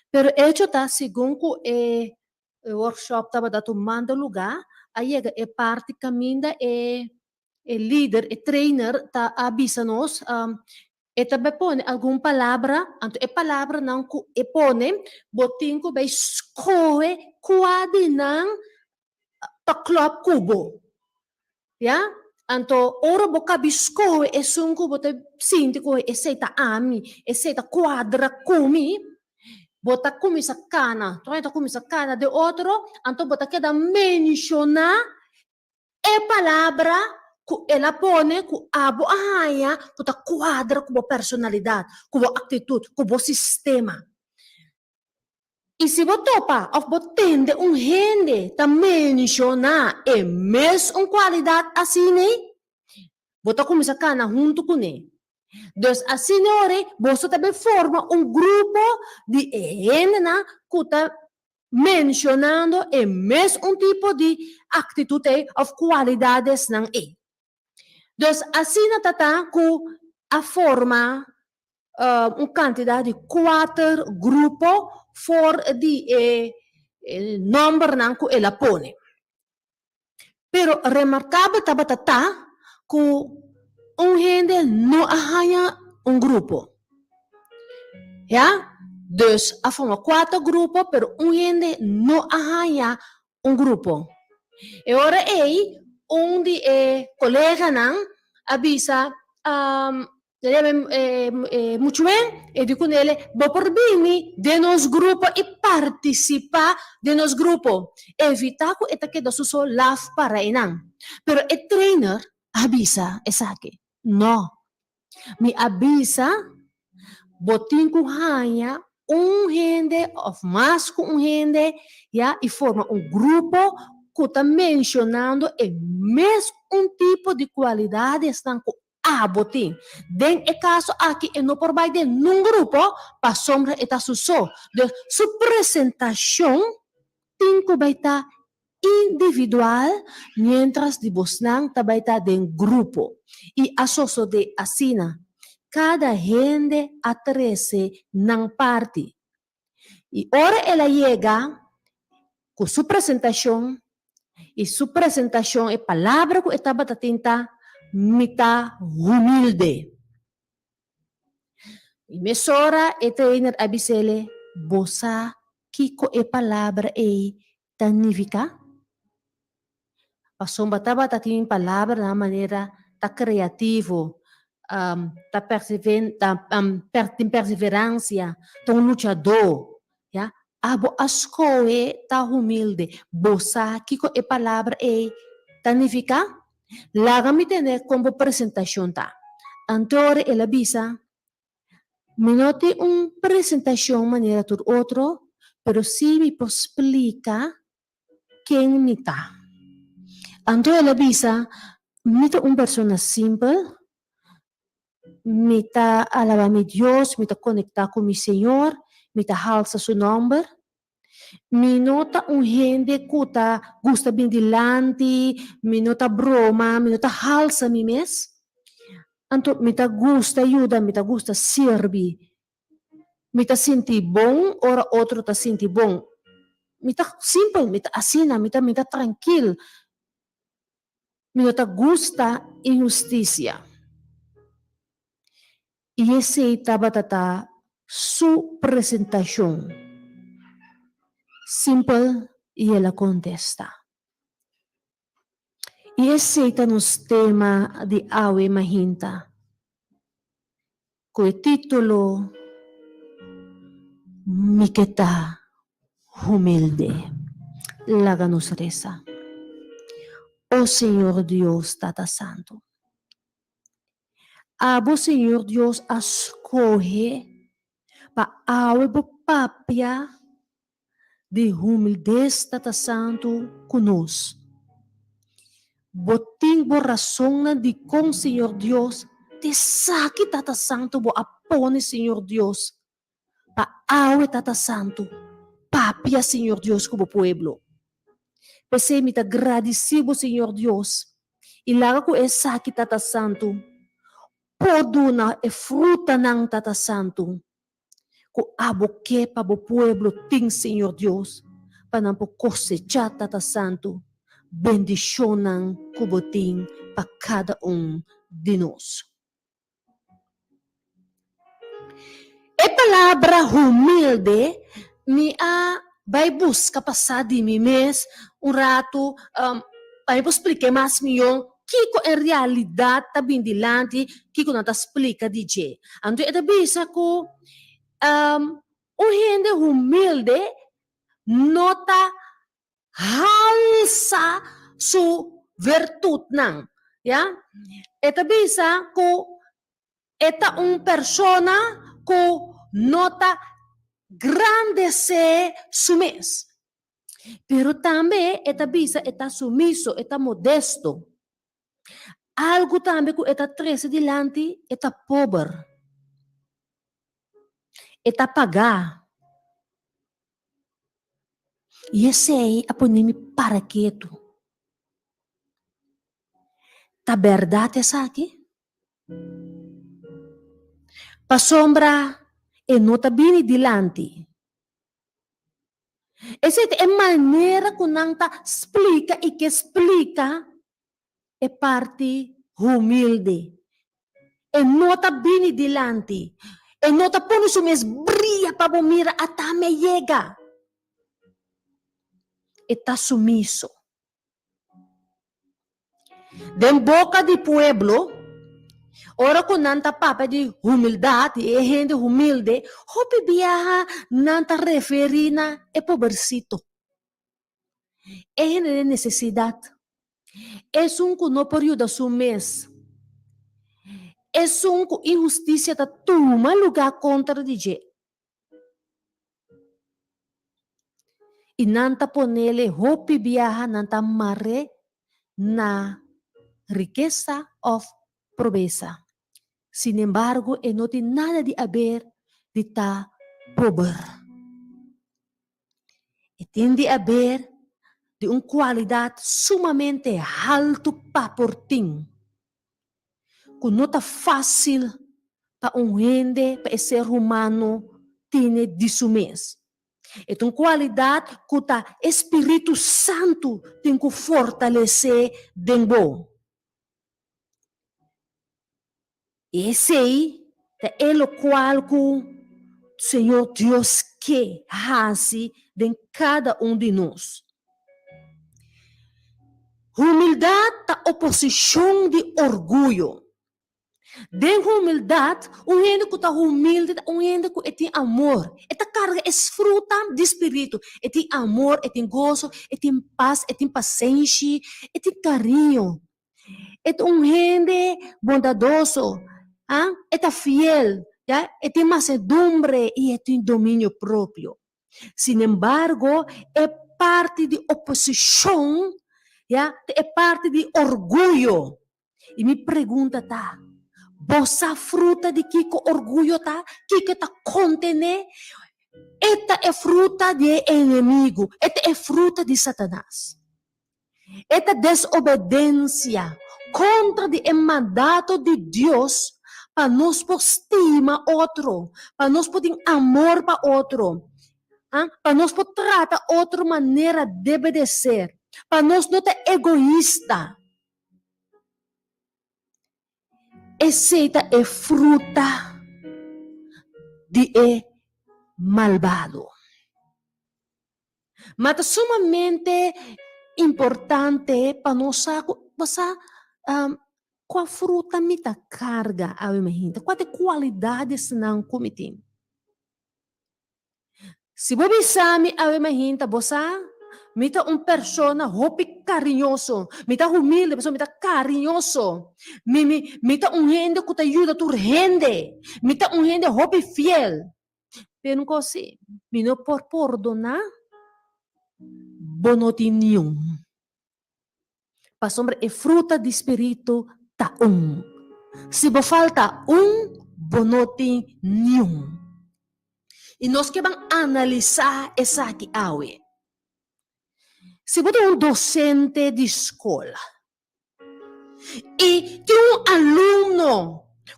Pero echo ta segun ku e workshop tabata tumando lugá a yega e parti kaminda e e lider, e trainer ta a bisa nos e ta bai pone algun palabra, anto e palabranan ku e pone bo tin ku bai skohe kua di nan ta klòp ku bo. Ya? Anto ora bo kabi skohe esun ku bo ta sinti ku esei ta ami, esei ta kuadra ku mi, bo ta kuminsá kana, tur hende ta kuminsá kana den otro, anto bo ta keda menshoná e palabra ku el a pone ku abo a haña ku ta kuadra ku bo personalidat, ku bo aktitut, ku bo sistema. I si bo topa òf bo tende un hende ta menshoná e mes un kualidat asin'ei, bo ta kuminsá kana huntu kuné. Dus asina ora ei boso ta bin forma un grupo di e hendenan ku ta. menshonando e mes un tipo di aktitut ei òf kualidadesnan ei. Dus asina ta ta ku a forma un kantidat di kuater grupo for di e nòmbernan ku el a pone. Pero remarkabel tabata ta ku un hende no a haña un grupo. Ya, dus a forma kuater grupo pero un hende no a haña un grupo. E ora ei un di e koleganan a bisa, Muchumen, e di kunele, bo por bini den nos grupo i partisipá den nos grupo. Evitá ku e ta keda su so laf para einan. Pero e trainer a bisa esaki, No. Mi a bisa, bo tin ku haña un hende òf mas ku un hende, ya, i forma un grupo ku ta menshonando e mes un tipo di kualidadesnan ku abo tin. Den e kaso aki e no por bai den nun grupo pasobra e ta su so. Dus su presentashon tin ku bai ta individual mientras di bosnan ta bai ta den grupo. I a sosodé asina. Kada hende a trese nan parti. I ora el a yega ku su presentashon, i su presentashon e palabra ku e tabata tin ta, Mi ta humilde. I mesora e trainer a bis'ele, Bo sa kiko e palabra ei ta nifiká? Pasobra tabata tin palabranan manera ta kreativo, ta tin perseveransia, ta un luchadó, ya. Abo a skohe ta humilde. Bo sa kiko e palabra ei ta nifiká? Laga mi tende kon bo presentashon ta. Anto ora el a bisa, Mi no tin un presentashon manera tur otro, pero sí mi por splika ken mi ta. Anto el a bisa, Mi ta un persona simpel, mi ta alabá mi Dios, mi ta konektá ku mi Señor, mi ta halsa su nòmber. Mi no ta un hende ku ta gusta bin dilanti, mi no ta broma, mi no ta halsa mi mes. Anto mi ta gusta yuda, mi ta gusta sirbi. Mi ta sinti bon ora otro ta sinti bon. Mi ta simpel, mi ta asina, mi ta mi ta trankil. Mi no ta gusta inhustisia. I esei tabata ta su presentashon. Simpel i el a kontesta. I esei ta nos tema di awe mahinta, ku e título Mi ke ta humilde. Laga nos resa. O Señor Dios Tata Santu, abo Señor Dios a skohe pa awe bo papia di humildes Tata Santu ku nos. Bo tin bo rasonnan dikon Señor Dios t'esaki Tata Santu bo a pone Señor Dios pa awe Tata Santu papia Señor Dios ku bo pueblo. P'esei mi ta gradisí bo Señor Dios i laga ku esaki Tata Santu por duna e frutanan Tata Santu ku abo ke pa bo pueblo tin, Señor Dios, pa nan por kosechá, Tata Santu, bendishonnan ku bo tin pa kada un di nos. E palabra humilde mi a bai buska pa sa di mi mes un ratu, pa mi por splik'é mas mihó kiko en realidat ta bin dilanti, kiko nan ta splika di dje. Anto e ta bisa ku un hende humilde no ta halsa su virtutnan, ya. E ta bisa ku e ta un persona ku no ta grandesé su mes. Pero tambe e ta bisa e ta sumiso, e ta modesto. Algu tambe ku e ta trese dilanti, e ta pober. E ta pagá. I esei a pone mi para ketu. Ta bèrdat esaki? Pasobra e no ta bini dilanti. Esei ta e manera ku nan ta splika i ke splika e parti humilde. E no ta bini dilanti. E no ta pone su mes bria pa bo mira ata mi a yega. E ta sumiso. Den boka di pueblo, ora ku nan ta papia di humildat, di e hende humilde, hopi biaha nan ta referí na e pobersito, e hende den nesesidat, esun ku no por yuda su mes, esun ku inhustisia ta tuma lugá kontra di dje. I nan ta ponele hopi biaha nan ta mar'é na rikesa òf probesa. Sinembargo e no tin nada di aber di ta pober. E tin di aber di un kualidat sumamente haltu pa por tin. ku no ta fásil pa un hende, pa e ser humano tene di su mes. E ta un kualidat ku ta e spiritu santu tin ku fortalesé den bo. I esei ta e lokual ku Señor Dios ke hasi den kada un di nos. Humildat ta oposishon di orguyo. Den humildat, un hende ku ta humilde ta un hende ku e tin amor. E ta karga e fruta di spiritu. E tin amor, e tin goso, e tin pas, e tin pasenshi, e tin kariño. E ta un hende bondadoso, e ta fiel, ya, e tin masedumbre i e tin dominio propio. Sinembargo, e parti di oposishon, ya, ta e parti di orguyo. I mi pregunta ta, Bo sa fruta di kiko orguyo ta? Kiko e ta kontené? E ta e fruta di e enemigu, e ta e fruta di Satanas. E ta desobedensia kontra di e mandato di Dios pa nos por stima otro, pa nos por tin amor pa otro, pa nos por trata otro manera debe de ser, pa nos no ta egoista. Esei ta e fruta di e malbado. Ma ta sumamente importante pa nos sa ku bo sa kua fruta mi ta karga awe mainta, kua ta e kualidadesnan ku mi tin. Si bo bisa mi awe mainta bo sa mi ta un persona hopi kariñoso, mi ta humilde pasobra mi ta kariñoso, mi mi mi ta un hende ku ta yuda tur hende, mi ta un hende hopi fiel. Pero un kos si, mi no por pordoná, bo no tin niun. Pasobra e fruta di spiritu ta un. Si bo falta un, bo no tin niun. I nos ke ban analisá esaki awe. Si bo ta un dosente di skol i tin un alumno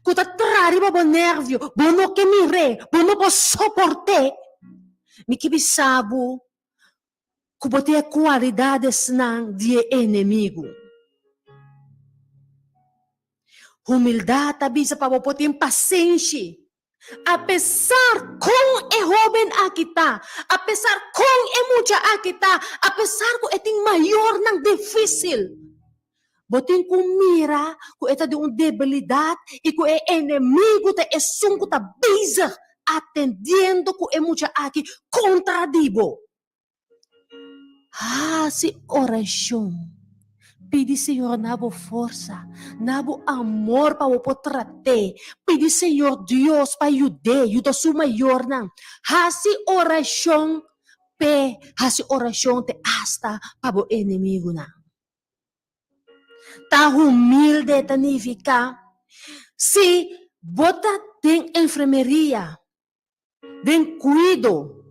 ku ta traha riba bo nèrvio, bo no ke mir'é, bo no por soport'é, mi ke bisa bo ku bo tin e kualidadesnan di e enemigu. Humildat ta bisa pa bo por tin pasenshi. Apesar kon e hóben aki ta, apesar kon e mucha aki ta, apesar ku e tin mayornan difísil, bo tin ku mira ku e ta den un debilidat i ku e enemigu ta esun ku ta bezig atendiendo ku e mucha aki kontra di bo. Hasi orashon. Pidi Señor na bo forsa, na bo amor pa bo por trat'é. Pidi Señor Dios pa yud'é, yuda su mayornan. Hasi orashon p'e, hasi orashon te asta pa bo enemigunan. Ta humilde ta nifiká si bo ta den enfermeria, den kuido.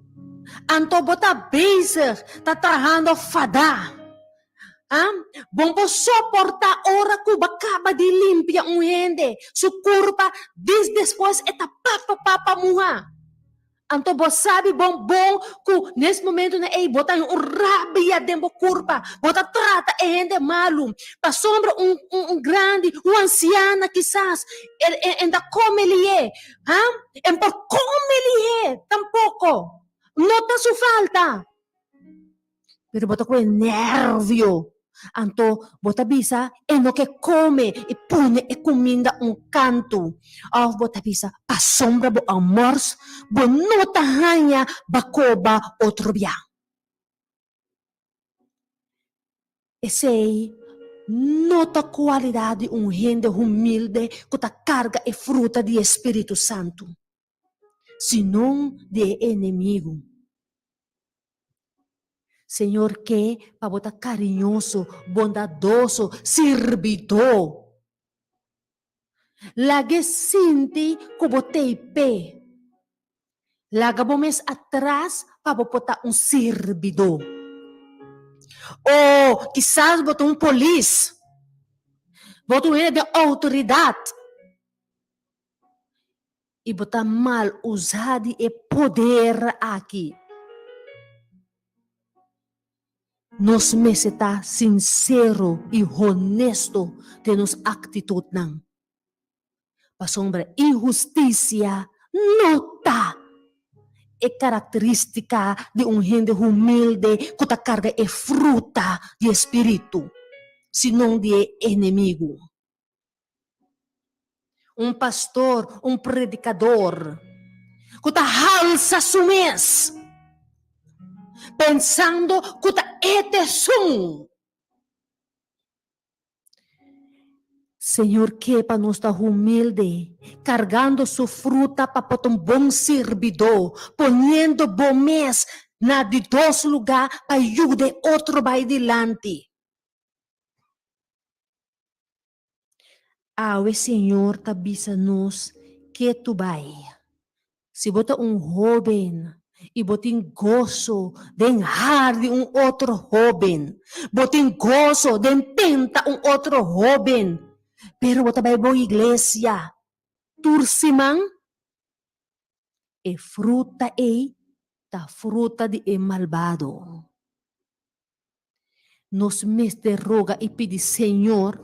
Anto bo ta bezig ta trahando fadá. Ah, bo por soportá ora ku bo kaba di limpia un hende su kurpa dis despues e ta papa papa muhá. Anto bo sabi bon bon ku nes momentunan ei bo ta haña un rabia den bo kurpa, bo ta trata e hende malu. Pasobra un un grandi, un ansiana kisas e e ta kome lié, ha, e por kome lié tampoko, no ta su falta. Pero bo ta ku e nervio. Anto bo ta bisa e no ke kome i pone e kuminda un kantu. Òf bo ta bisa pasobra bo a mòrs bo no ta haña bakoba otro bia. Esei no ta kualidat di un hende humilde ku ta karga e fruta di e spiritu santu, sino di e enemigu. Señor ke pa bo ta kariñoso, bondadoso, sirbidó. Lag'é sinti ku bo t'ei p'e. Laga bo mes atras pa bo por ta un sirbidó. O kisas bo ta un polis. Bo ta un hende den outoridat. I bo ta mal usa di e poder aki. Nos mester ta sinsero i honesto den nos aktitutnan. Pasobra inhustisia no ta e karakterístika di un hende humilde ku ta karga e fruta di e spiritu, sino di e enemigu. Un pastor, un predikador ku ta halsa su mes, pensando ku ta e ta esun. Señor ke pa nos ta humilde, kargando su fruta pa por ta un bon sirbidó, poniendo bo mes na di dos lugá pa yuda e otro bai dilanti. Awe Señor ta bisa nos ketu bai. Si bo ta un hóben i bo tin goso den har di un otro hóben, bo tin goso den tenta un otro hóben, pero bo ta bai bo iglesia tur siman, e fruta ei ta fruta di e malbado. Nos mester roga i pidi Señor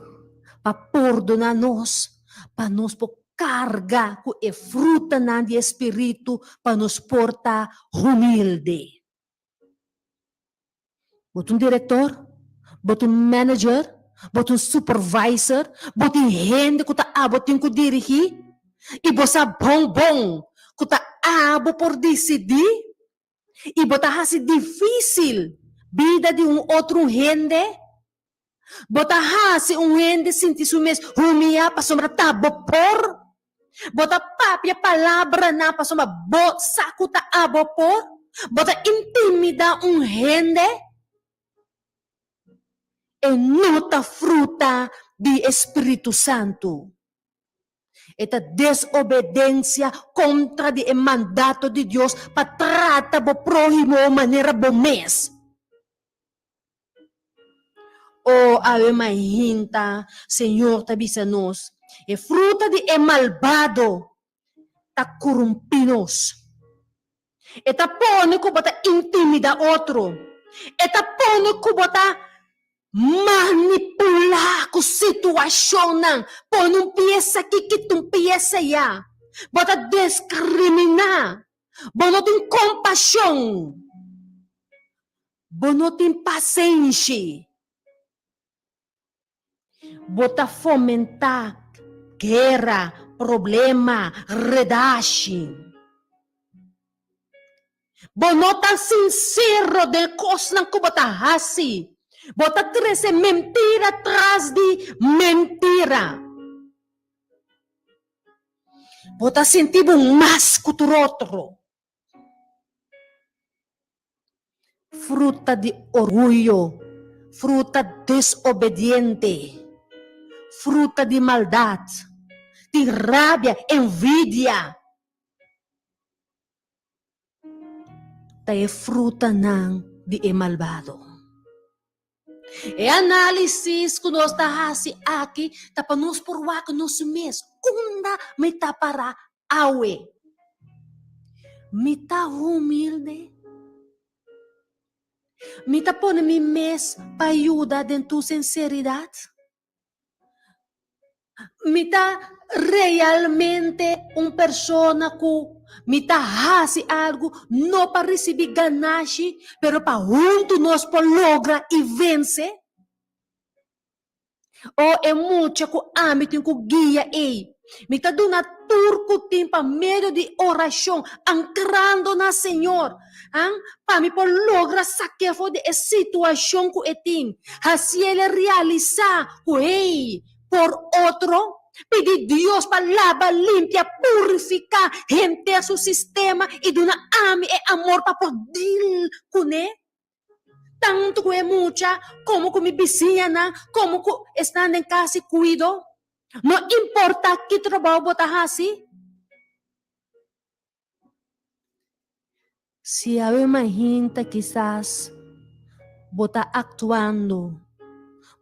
pa pordoná nos, pa nos por karga ku e frutanan di e Spiritu pa nos por ta humilde. Bo ta un direktor, bo ta un manager, bo ta un supervisor, bo tin hende ku ta abo tin ku dirigí i bo sa bon bon ku ta abo por disidí. I bo ta hasi difísil bida di un otro hende? Bo ta hasi un hende sinti su mes humiyá pasobra ta bo por? Bo ta papia palabranan pasobra bo sa ku ta abo por? Bo ta intimidá un hende? E no ta fruta di e spiritu santu. E ta desobedensia kontra di e mandato di Dios pa trata bo próhimo manera bo mes. O awe mainta, Señor ta bisa nos, e fruta di e malbado ta korumpí nos. E ta pone ku bo ta intimidá otro. E ta pone ku bo ta manipulá ku situashonnan. Pone un piesa aki, kita un piesa ayá. Bo ta deskriminá. Bo no tin kompashon. Bo no tin pasenshi. Bo ta fomentá guera, problema, redashi. Bo no ta sinsero den kosnan ku bo ta hasi. Bo ta trese mentira tras di mentira. Bo ta sinti bo mas ku tur otro. Fruta di orguyo, fruta desobediente, fruta di maldat, tin rabia, envidia. ta e frutanan di e malbado. E análisis ku nos ta hasi aki ta pa nos por wak nos mes unda mi ta pará awe. Mi ta humilde? Mi ta pone mi mes pa yuda den tur sinseridat? Mi ta realmente un persona ku mi ta hasi algu no pa risibí ganashi, pero pa huntu nos por logra i vense? O e mucha ku ami tin ku guia ei, mi ta duna tur ku tin pa medio di orashon, ankrando na Señor, Han, pa mi por logra sak'é for di e situashon ku e tin, hasiel e realisá ku ei por otro, pidi Dios pa laba, limpia, purifiká henter su sistema i duna ami e amor pa por dil kuné, tantu ku e mucha komo ku mi bisiñanan, komo ku esnan den kas di kuido. No importá ki trabou bo ta hasi. Si awe mahinta kisas bo ta aktuando,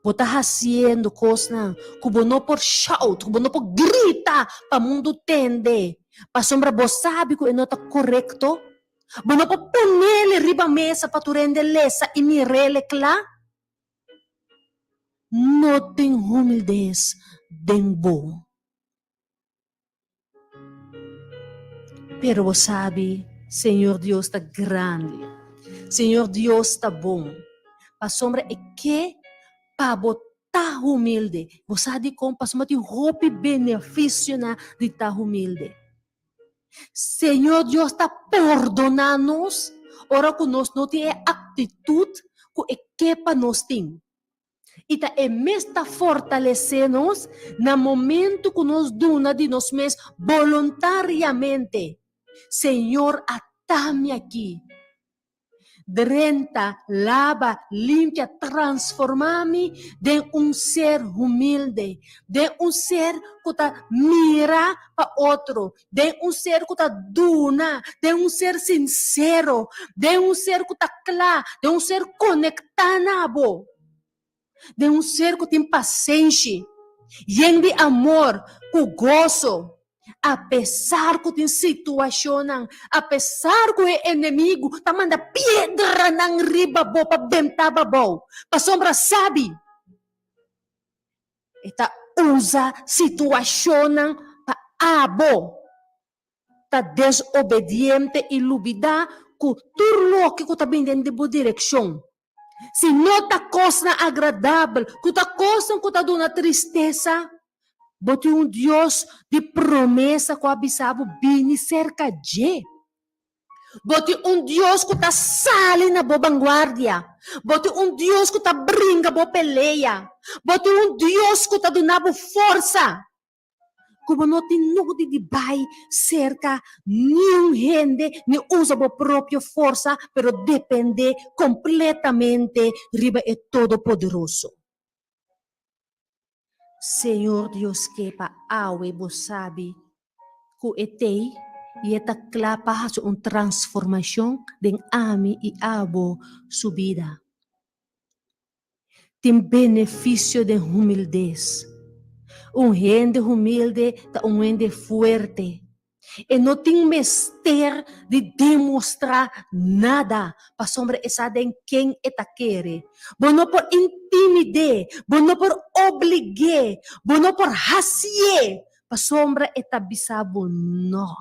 bo ta hasiendo kosnan ku bo no por shout, ku bo no por grita pa mundu tende, pasobra bo sabi ku e no ta korekto, bo no por ponele riba mesa pa tur hende lesa i mirele kla, no tin humildes den bo. Pero bo sabi, Señor Dios ta grandi. Señor Dios ta bon. Pasobra e ke pa bo ta humilde. Bo sa dikon? Pasobra tin hopi benefisionan di ta humilde. Señor Dios ta pordoná nos ora ku nos no tin e aktitut ku e ke pa nos tin. I ta e mes ta fortalesé nos na momentu ku nos duna di nos mes boluntariamente, Señor, ata mi aki. Drenta, laba, limpia, transformá mi den un ser humilde, den un ser ku ta mira pa otro, den un ser ku ta duna, den un ser sinsero, den un ser ku ta kla, den un ser konektá na bo, den un ser ku tin pasenshi, yen di amor, ku goso, apesar ku tin situashonnan, apesar ku e enemigu ta manda piedranan riba bo pa benta bo abou, pasobra sabi. E ta usa situashonnan pa abo ta desobediente i lubidá ku tur loke ku ta bini den di bo direkshon. Si no ta kosnan agradabel, ku ta kosnan ku ta duna tristesa, bo tin un Dios di promesa ku a bisa bo bini serka dje. Bo tin un Dios ku ta sali na bo banguardia. Bo tin un Dios ku ta bringa bo pelea. Bo tin un Dios ku ta duna bo forsa. Ku bo no tin nodi di bai serka niun hende ni usa bo propio forsa, pero depende kompletamente riba e Todopoderoso. Señor Dios ke pa awe bo sabi ku e t'ei i e ta kla pa hasi un transformashon den ami i abo su bida. Tin benefisio den humildes. Un hende humilde ta un hende fuerte. E no tin mester di demostrá nada, pasobra e sa den ken e ta kere. Bo no por intimid'é, bo no por oblig'é, bo no por hasié, pasobra e ta bisa bo nò.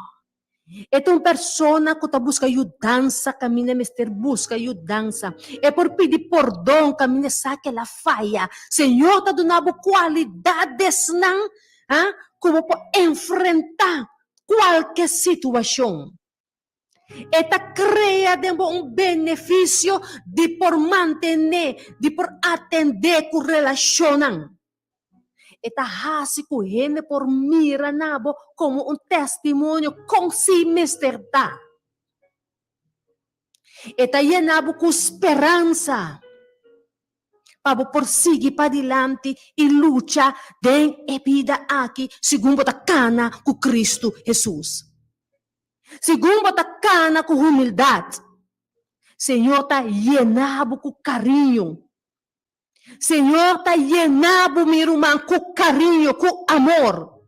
E ta un persona ku ta buska yudansa kaminda e mester buska yudansa. E por pidi pordon kaminda e sa ku el a faya. Señor ta duna bo kualidadesnan Ha? Ku bo por enfrentá kualke situashon. E ta krea den bo un benefisio di por mantené, di por atendé ku relashonnan. E ta hasi ku hende por mira na bo komo un testimonio kon si mester ta. E ta yena bo ku speransa. pa bo por sigui padilanti i lucha den e bida aki segun bo ta kana ku Kristu Hesus. Segun bo ta kana ku humildat. Señor ta yena bo ku kariño. Señor ta yena bo, mi ruman, ku kariño, ku amor.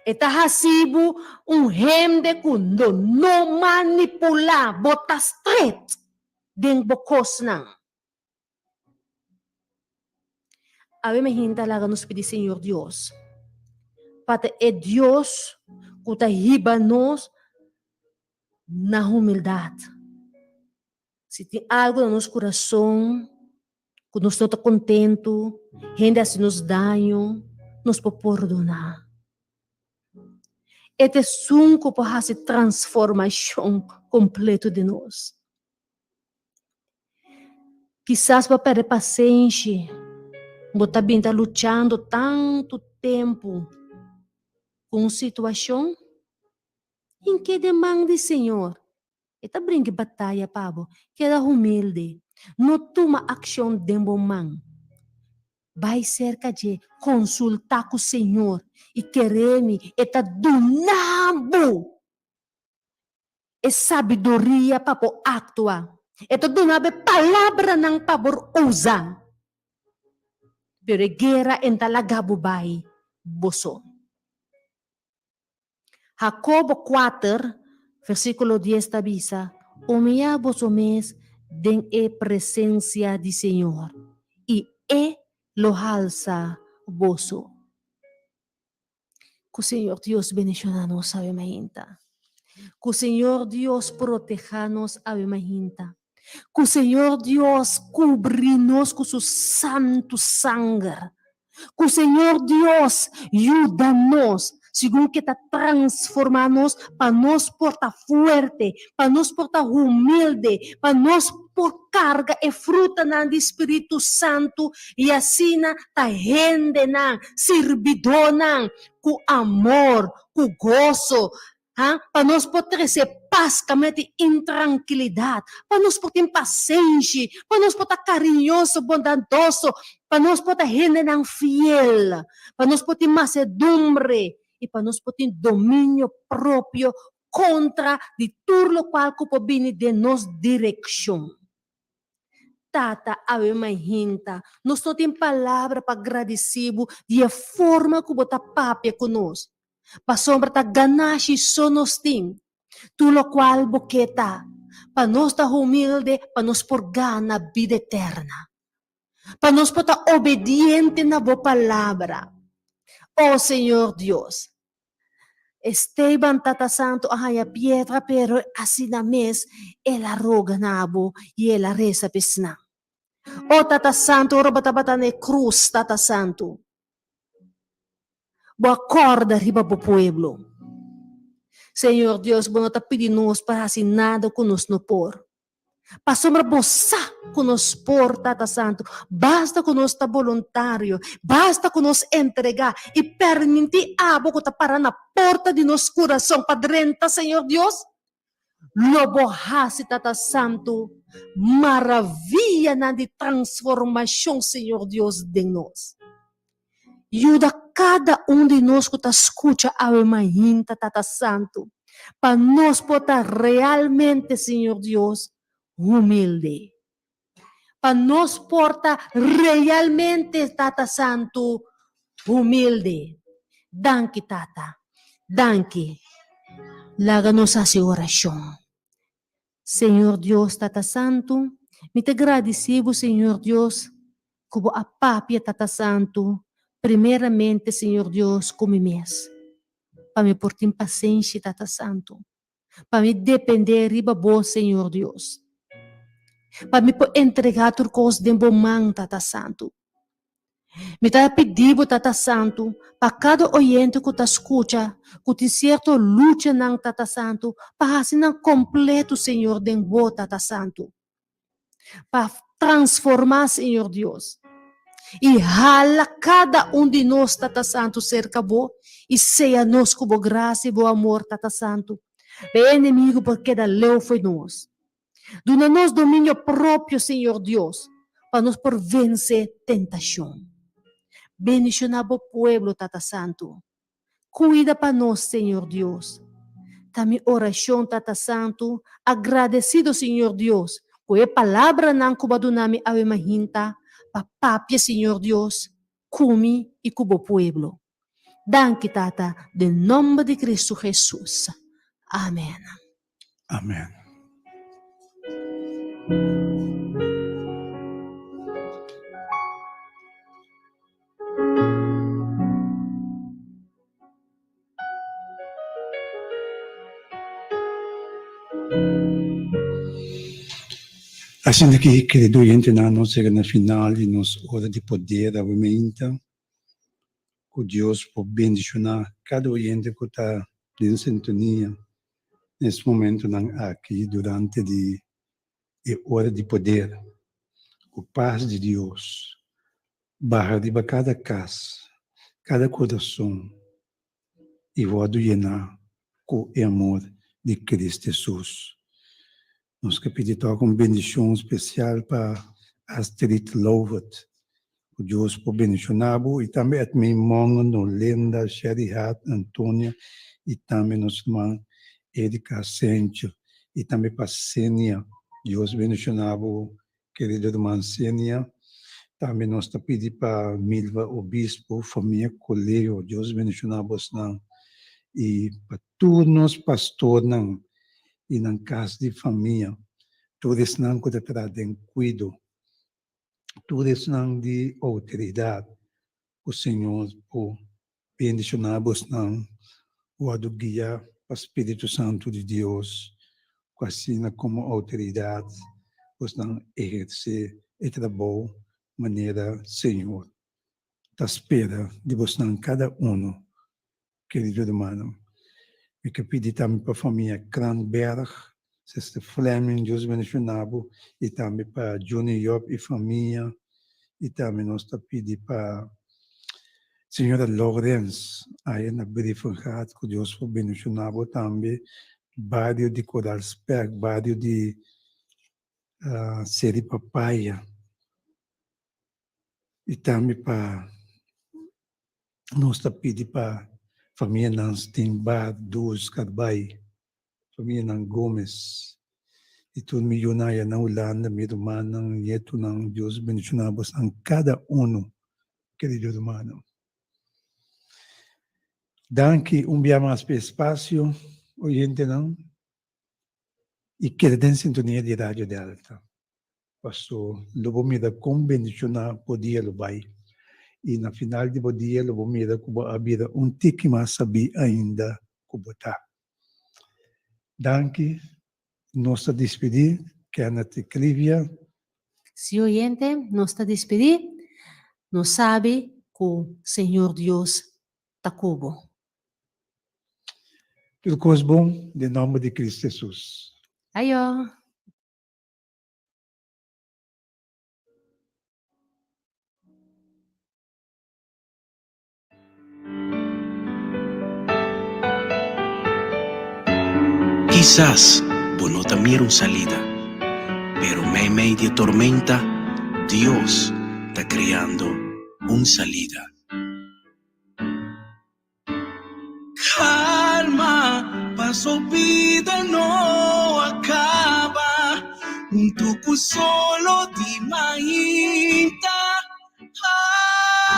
E ta hasi bo un hende ku lo no manipulá bo, ta stret den bo kosnan. Awe mi hinta laga nos pidi Señor Dios pa ta e Dios ku ta hiba nos na humildat. Si tin algu na nos kurason ku nos no ta kontentu, hende hasi nos daño, nos por pordoná. E ta esun ku por hasi transformashon kompleto den nos. Kisas bo a pèrdè pasenshi, bo ta bin ta luchando tantu tempu ku un situashon, Hink'é den man di Señor. E ta bringa e bataya pa bo. Keda humilde. No tuma akshon den bo man. Bai serka dje, konsultá ku Señor, i kere mi, e ta duna bo e sabiduria pa bo aktua. E ta duna bo e palabranan pa bo usa. Pero e guera e ta laga bo bai bo so. Jacobo kuater, versíkulo dies ta bisa, Humiyá boso mes den e presensia di Señor, i E lo halsa boso. Ku Señor Dios bendishoná nos awe mainta. Ku Señor Dios protehá nos awe mainta. Ku Señor Dios kubri nos ku su santu sanger. Ku Señor Dios yuda nos segun ke ta transformá nos pa nos por ta fuerte, pa nos por ta humilde, pa nos por karga e frutanan di Spiritu Santu i asina ta hendenan, sirbidónan ku amor, ku goso, Ha? Pa nos por trese pas kaminda tin intrankilidat, pa nos por tin pasenshi, pa nos por ta kariñoso, bondadoso, pa nos por ta hendenan fiel, pa nos por tin masedumbre i pa nos por tin dominio propio kontra di tur lokual ku por bini den nos direkshon. Tata, awe mainta, nos no tin palabra pa gradisí bo di e forma ku bo ta papia ku nos. Pasobra ta ganashi so nos tin. Tur lokual bo ke ta pa nos ta humilde pa nos por gana bida eterna. Pa nos por ta obediente na bo palabra. O Señor Dios, Esteban Tata Santu a haña piedra pero asina mes el a roga na bo i el a resa pa esnan. O Tata Santu, ora bo tabata na e krus, Tata Santu, Bo a kòrda riba bo pueblo. Señor Dios, bo no ta pidi nos pa hasi nada ku nos no por. Pasobra bo sa ku nos por, Tata Santu. Basta ku nos ta boluntario, basta ku nos entregá i permití abo ku ta para na porta di nos kurason pa drenta, Señor Dios. Lo bo hasi, Tata Santu, maravianan di transformashon, Señor Dios, den nos. Yuda kada un di nos ku ta skucha awe mainta, Tata Santu, pa nos por ta realmente, Señor Dios, humilde. Pa nos por ta realmente, Tata Santu, humilde. Danki, Tata. Danki. Laga nos hasi orashon. Señor Dios, Tata Santu, mi ta gradisí bo, Señor Dios, ku bo a papia, Tata Santu, primeramente, Señor Dios, ku mi mes, pa mi por tin pasenshi, Tata Santu, pa mi dependé riba bo, Señor Dios, pa mi por entregá tur kos den bo man, Tata Santu. Mi ta pidi bo, Tata Santu, pa kada oyente ku ta skucha, ku tin sierto luchanan, Tata Santu, pa hasi nan kompleto, Señor, den bo, Tata Santu. Pa transformá, Señor Dios, i hala kada un di nos, Tata Santu, serka bo, i seya nos ku bo grasia i bo amor, Tata Santu. Pa e enemigu por keda leu fo'i nos. Duna nos dominio propio, Señor Dios, pa nos por vense tentashon. Bendishoná bo pueblo, Tata Santu. Kuida pa nos, Señor Dios. Ta mi orashon, Tata Santu, agradesido Señor Dios, ku e palabranan ku bo a duna mi awe mainta pa papia, Señor Dios, ku mi i ku bo pueblo. Danki, Tata, den nomber di Cristo Jesus. Amen. Amen. Asina ki, kerido oyentenan, nos yega na final di nos Ora di Poder awe meinta. Ku Dios por bendishoná kada oyente ku ta den sintonia nes momentonan aki durante di e Ora di Poder. Ku pas di Dios baha riba kada kas, kada kurason i wòrdu yená ku e amor di Cristo Hesus. Nos ke pidi tok un bendishon spesial pa Astrid Lovett. Ku Dios por bendishoná bo i tambe Edmee Mongen, Nolinda, Sherry Hart, Antonia i tambe nos ruman Erika Sencho i tambe pa Senia. Dios bendishoná bo kerido ruman Senia. Tambe nos ta pidi pa Milva Obispo, famia Coleo, Dios bendishoná bosnan i pa tur nos pastornan i nan kas di famia, tur esnan ku ta traha den kuido, tur esnan di outoridat, ku Señor por bendishoná bosnan, wòrdu guiá pa Spiritu Santu di Dios, ku asina komo outoridat bosnan ehersé e trabou manera Señor ta spera di bosnan kada uno. Kerido hermano, mi ke pidi tambe pa famia Kranberg, Sister Fleming, Dios bendiciona bo, y tambe pa Juni Job y famia, y tambe nos ta pidi pa Señora Lawrence aya na Brievengat, cu Dios por bendiciona bo tambe, bario di Coral Spek, bario di Seri Papaya, y tambe pa Nos ta pidi pa famianan Steenbaard, Does, Carbay, famianan Gomez y tur mi yunan aya na Hulanda, mi rumannan, nietonan, Dios bendiciona bosnan cada uno, kerido rumannan. Danki un bia mas pa e espacio, oyentenan, y keda den sintonia di Radio Delta. Paso lo bo mira kon bendishoná bo dia lo bai, i na final di bo dia lo bo mira ku bo a bira un tiki mas sabí ainda ku bo ta. Danki. Nos ta dispidí, Kenneth i Clivia. Sí oyente, nos ta dispidí. Nos sabi ku Señor Dios ta ku bo. Tur kos bon den nòmber di Cristo Hesus. Ayo. Kisas bo no ta mira un salida, pero meimei di e tormenta, Dios ta kreando un salida. Calma, paso bida no a caba, Hunto cu solo di mainta,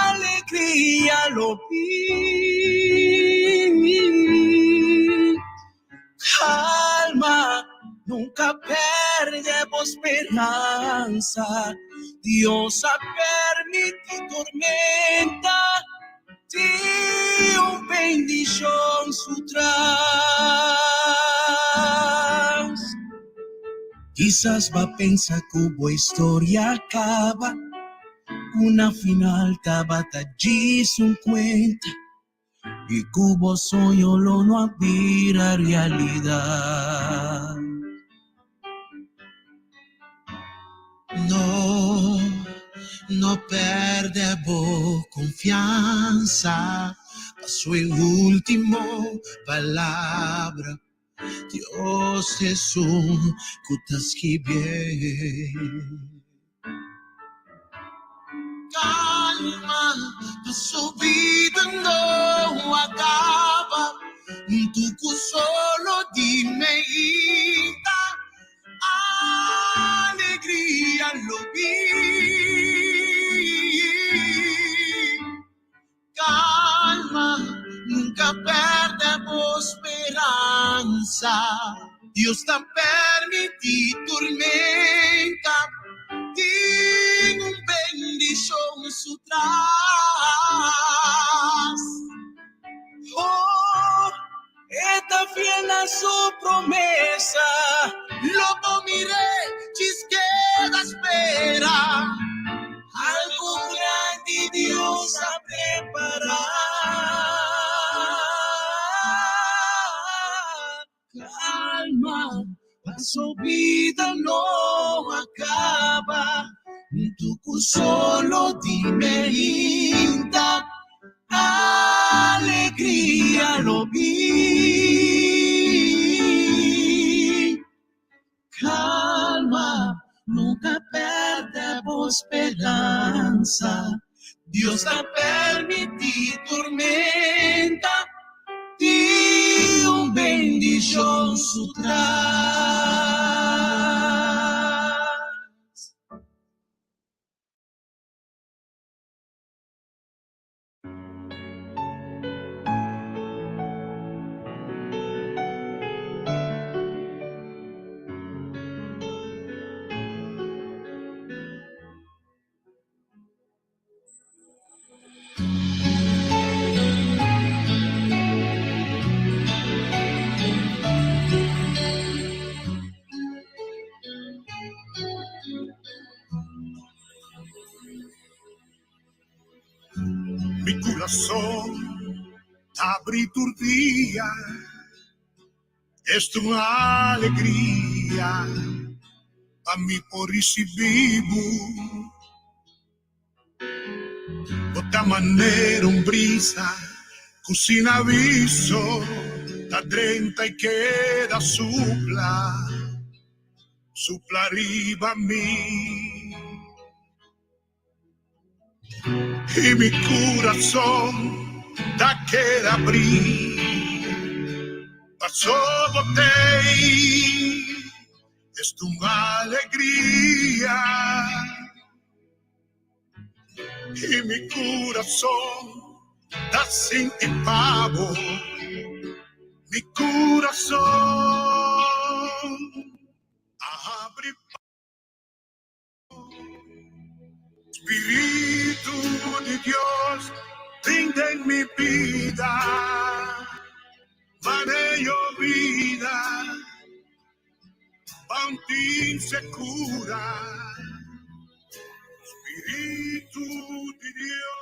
alegria lo bin. Calma, nunca perde bo speransa, Dios a permiti tormenta, tin un bendicion su tras. Kisas bo a pensa cu bo historia a caba, cu na final tabata djis un cuenta. I ku bo soño lo no a bira realidat. No, no pèrdè bo konfiansa, paso e último palabra Dios t'esun ku ta skibié. Calma, paso bida no a caba, un tucu solo. di meinta, alegria lo bin. Calma, nunca perde bo speransa. Dios ta permiti tormenta, tin un bendicion su tras. Oh, e ta fiel na su promesa, lo bo mir'é, djis keda spera. Algo grandi Dios a prepara. Calma, paso bida no a caba. Hunto cu solo di meinta, alegria lo bin. Calma, nunca perde bo speransa. Dios ta permiti tormenta, tin un bendicion su tras. Mi corazón abre tur dia, esta un alegria pa mi por ricibi bo. Bo ta manera un brisa cu sin aviso ta drenta y keda supla, supla riba mi. Y mi corazón ta keda abri paso bo t'ey, esta un alegria. Y mi corazón ta sinti pa bo, mi corazón a habri pa bo. Spiritu di Dios bin den mi bida, manejo bida, pantin se cura. Spiritu di Dios.